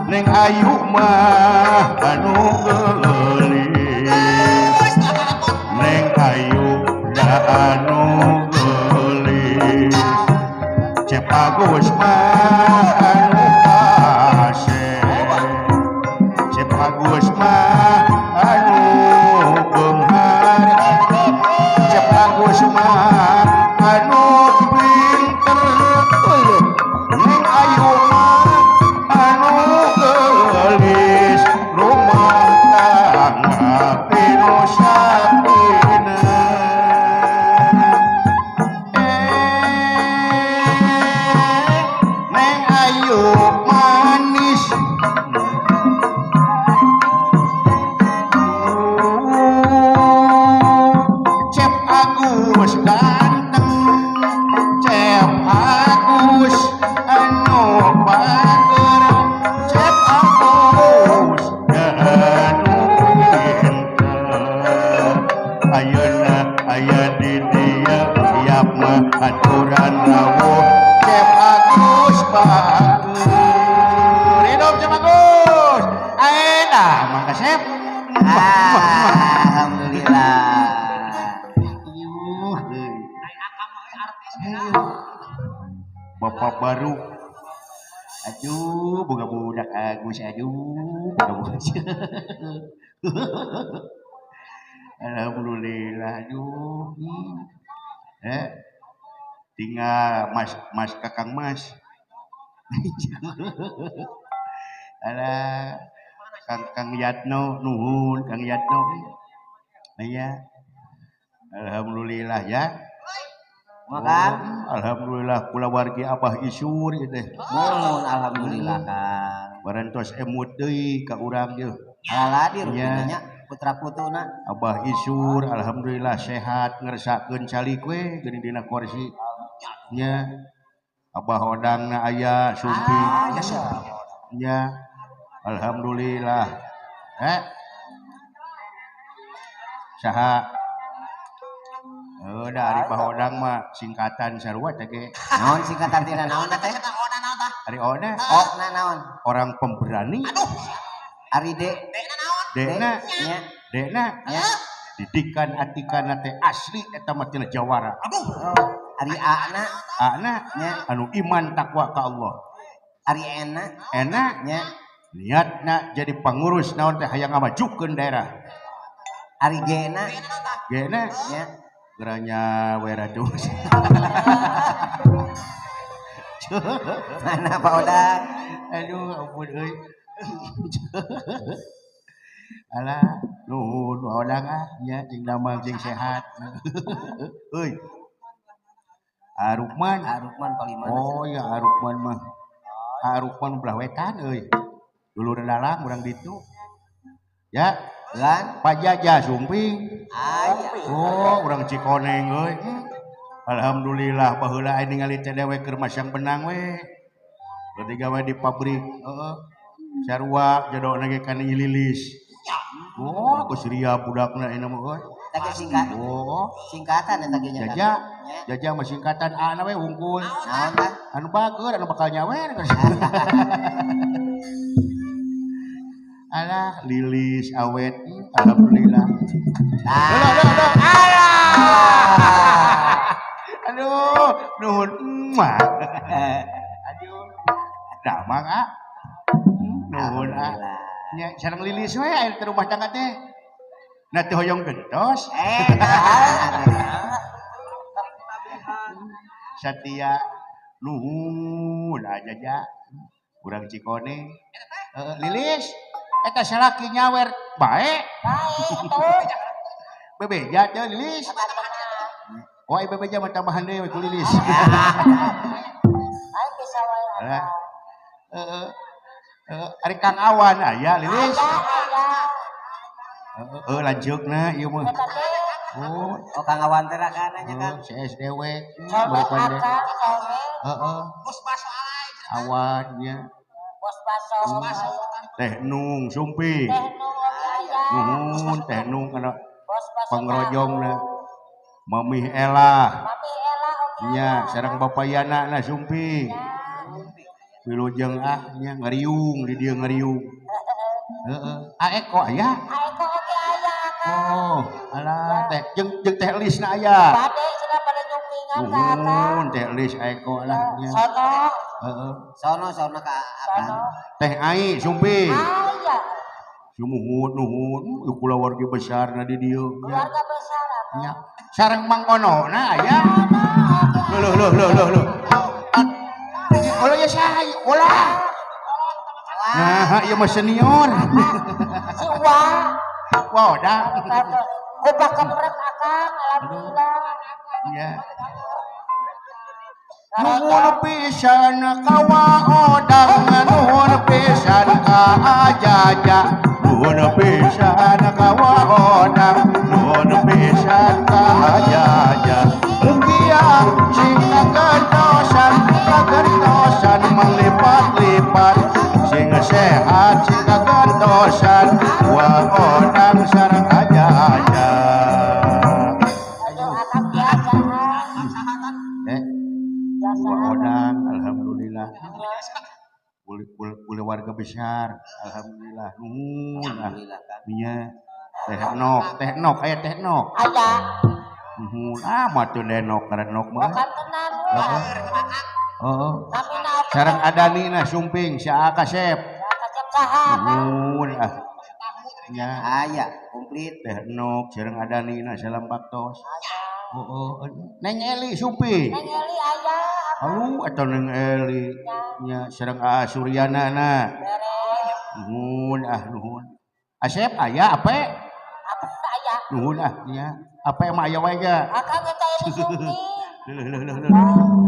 Neng Ayu mah anu geulis. Neng Ayu da anu geulis. Cep Agus mah anu kasep. Cep Agus mah anu beunghar. Cep Agus mah anu pinter. Neng Ayu mah anu geulis. Rumah tangga pinuh sakinah. Neng Ayu manis. Cep Agus ganteng. Cep Agus anu bager. Cep Agus anu pinter. Ayeuna aya di dieu siap mah aturan rawuh. Cep Agus bager. Hidup Cep Agus. Ayeuna Mang Kasep. Alhamdulillah. Yuh. Bapak baru. Aduh, boga budak Agus, aduh, boga budak. Alhamdulillah, aduh. Tinggal mas, mas kakang mas. Alah, Kang Kang Yatno, nuhun Kang Yatno. Iya. Alhamdulillah ya. Makan. Oh, alhamdulillah kulawargi Abah Isur ieu teh. Muhun alhamdulillah Kang. Parantos emut deui ka urang ieu. Alaladir Nya. nya putra putuna. Abah Isur alhamdulillah sehat ngersakeun calik we geuning dina kursi. Nya. Abah Odangna aya sumping. Nya. Alhamdulillah. Saha? Udah ari Bah Odang mah singkatan sarua teh ge. Naon singkatan tina naon teh? Ari Oda. Okna naon? Orang pemberani. Aduh. Ari De. Dekna. Nya. Dekna. Nya. Didikan atikana teh asli eta mah tina jawara. Aduh. Oh, ari A na. A na Nya. Anu iman takwa ka Allah. Ari enak. Enak nya. Niatna jadi pengurus naon teh hayang ngamajukeun daerah. Ari gena. Gena nya. Geranya weratus. Mana Pak Odang? Aduh ampun euy. Alah, nuhun Pak Odang ah nya jeung damang jeung sehat. Euy. Arukman, Arukman paling mana? Oh ya Arukman mah. Arukman belah wetan euy. Dulur dalang urang ditu. Ya, Lan Pak Jaja Sumping. Aya. Oh, urang Cikoneng euy. Alhamdulillah baheula aing ningali teh dewek keur masang benang we. Keur digawe di pabrik, heeh. Sarua jadona ge kana lilis. Oh, geus ria budakna ayeuna mah euy. Tah singkat. Oh, singkatan eta ge nya. Jaja, Jaja mah singkatan A na we hungkul. Naon tah? Anu bager anu bakal nyawer. Alah, lilis awet. Alhamdulillah. Alah, alah. Aduh, nuhun mah. Aduh. Damang ah. Nuhun ah. Nya sareng lilis we aya teh rumah tangga teh. Nah teu hoyong gentos. Satia nuhun aja ja. Urang Cikoneng. Lilis eta salaki nyawer bae. Bae atuh. Bebeja teh Lilis. Oh, ai bebeja mah tambahan deui we ku Lilis. Ai bisa wae. Alah. Heeh. Ari Kang Awan aya Lilis. Aya. Heeh, lanceukna ieu mah. Oh, oh Kang Awan teh rakana nya Kang. CSDW. Berikan deh. Heeh. Bos baso alay. Awan nya. Bos baso. Teh Nung Sumping. Teh Nung oge aya. Nuhun Teh Nung kana pangrojongna. Mamih Ela. Mamih Ela oge. Nya sareng Bapak Yana na Sumping. Wilujeng ah nya ngariung di dieu ngariung. Heeh. A Eko aya? A Eko oge aya Akang. Oh, alah teh jeung jeung teh Lis na aya. Bade cenah pada nyumpingan ka Akang. Nuhun teh Lis Eko lah nya. Sono. Heeh. Sono sono ka Akang. Teh Ai Sumping. Aya. Sumuhun nuhun kulawarga besar na di dieu. Keluarga besar Akang. Nya. Sareng Mang Ono na aya. Loh loh loh loh loh. Olah ya saya, olah. Nah, ieu mah senior. Si Wa. Wah, dah. Kubah kemret Akang, alhamdulillah. Iya. Nuhun pisan ka Wa Odang, nuhun pisan ka Ajaja. Nuhun pisan ka Wa Odang, nuhun pisan ka Ajaja. Mugia sing kagentosan, kagentosan melipat-lipat. Sing sehat sing kagentosan, Wa Odang sareng Ajaja. Aduh, Akang biasa. Wa Odang, alhamdulillah. Boleh warga besar, alhamdulillah. Nuhun, alhamdulillah Kang. Nya teh nok, teh nok aya teh nok. Aya. Nuhun, ah mah teu denok ngaran nok mah. Bukan tenan we. Heeh. Kami Sareng Adani na Sumping, si Akasep. Akasep saha Akang? Nuhun ah. Nya Aya, komplit. Teh nok sareng Adani na salam baktos. Heeh, Neng Eli Sumping. Neng Eli aya. Aduh, atau Neng Eli nya sareng Aa Suryana na. Beres. Nuhun ah nuhun. Asep aya ape? Ape aya. Nuhun ah nya. Ape mah aya wae ga. Akang eta ini Sumping. Leuh leuh leuh leuh.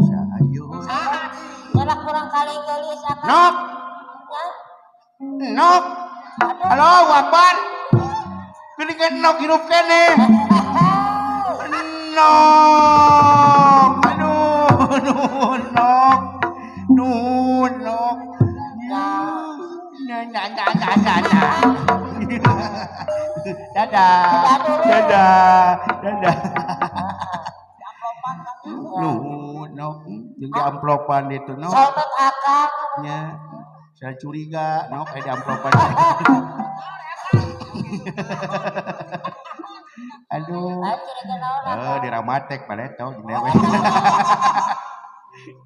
Sahayu. Nyelak kurang kali geulis Akang. Nok. Nya. Nok. Halo, Akbar. Geuningan nok hirup keneh. Nok. Aduh, nuhun nok. Nuhun nok. Nya nya nya nya nya nya. Dadah. Dadah. Dadah. Nuhun nok jeung di amplopan itu nok. Sobat Akang. Nya. Saya curiga nok aya di amplopan. Aduh. Ayo curiga naon Akang. Di Ramatek paleto jeung dewe.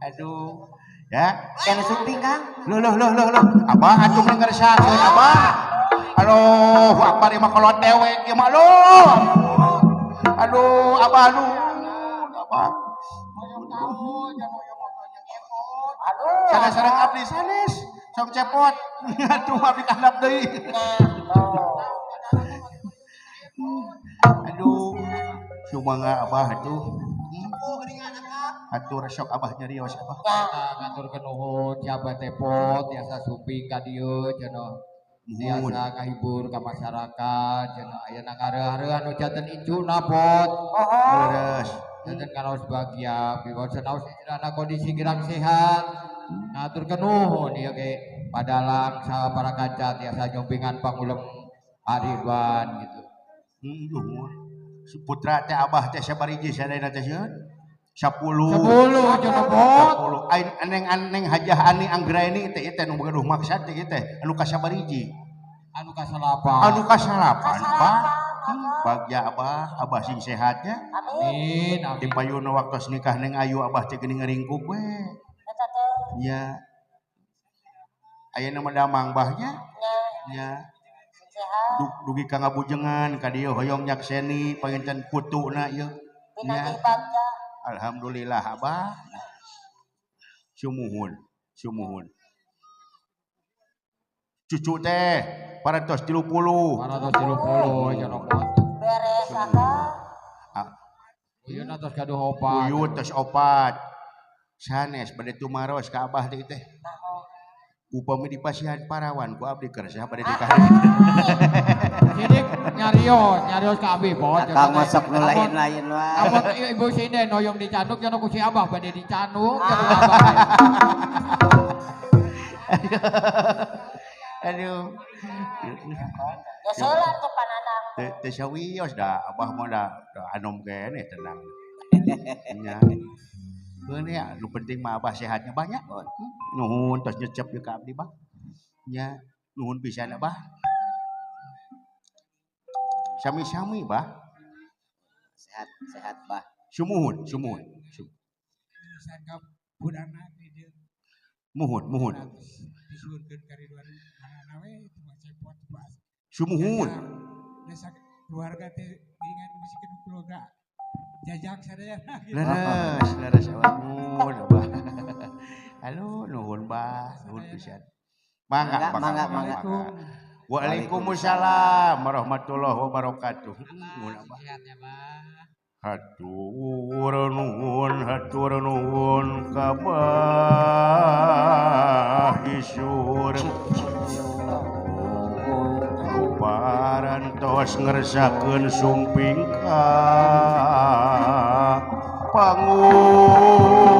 Aduh. Ya, Kan sumping Kang. Loh loh loh loh loh. Abah atuh ngeresakeun abah. Aduh, akbar ieu mah kolot dewek ieu mah aduh. Aduh, abah aduh. Abah. Aduh. Sareng-sareng abdi sanes, sok cepot. Aduh, abdi kandap deui. Aduh, sumangga abah atuh. Atur sok abah nyarios abah. Ngaturkeun nuhun siapa tepot tiasa sumping ka dieu cenah. Tiasa ngahibur ka masyarakat cenah ayeuna ngareuh-areuh anu janten incuna pot. Leres. Janten karaos bahagia biwar sanaos istilahna kondisi girang sehat. Ngaturkeun nuhun ieu ge padalang saha para kanca tiasa nyumpingan pangulem Ridwan gitu. Nuhun. Putra teh abah teh sabariji sadayana teh sieun. 10 10 cenah pot. 10 ain aneng-aneng Hajah Ani Anggraini teh ieu teh nu gaduh maksad teh ieu teh anu kasabariji. Anu kasalapan. Anu kasalapan, Pak. Bagja abah, abah sing sehatnya. Amin. Amin. Di payuna waktu nikah neng ayu abah teh geuning ngaringkuk we. Eta teh. Nya. Ayeuna mah damang bahnya. Nya. Nya. Sing sehat. Dugi ka ngabujengan ka dieu hoyong nyakseni panginten putuna ieu. Pinanggih bagja. Alhamdulillah abah. Sumuhun, sumuhun. Cucu teh parantos 30. Parantos 30 cenah pot. Beres akang. Uyun atos gaduh opat. Uyun tos opat. Sanes bade tumaros ka abah teh teh. Upami dipasihan parawan ku abdi kersa bade dikahari. Sidik nyarios, nyarios ka abi pot. Akang masuk nu lain-lain wae. Amun ibu sinden hoyong dicanduk cenah ku si abah bade dicanduk cenah ku abah. Aduh. Geus heula tuh pananang. Teh sawios da abah mah da anom keneh tenang. Nya. Keun ya, nu penting mah abah sehatnya banyak. Nuhun tos nyecep ieu ka abdi bah. Nya, nuhun pisan abah. Sami-sami bah. Sehat, sehat bah. Sumuhun, sumuhun. Sangka budana di dieu. Muhun, muhun. Disuhunkeun ka Ridwan mana we itu mah cepot pas. Sumuhun. Desa keluarga teh ingat musikeun keluarga. Jajang sadayana gitu. Leres, leres abah. Nuhun abah. Halo, nuhun bah, nuhun pisan. Mangga, Mangga, mangga, mangga. Waalaikumsalam warahmatullahi wabarakatuh. Nuhun abah. Sehat ya, Bah. Hatur nuhun, hatur nuhun ka Bah Isur. Parantos ngersakeun sumping ka pangulem.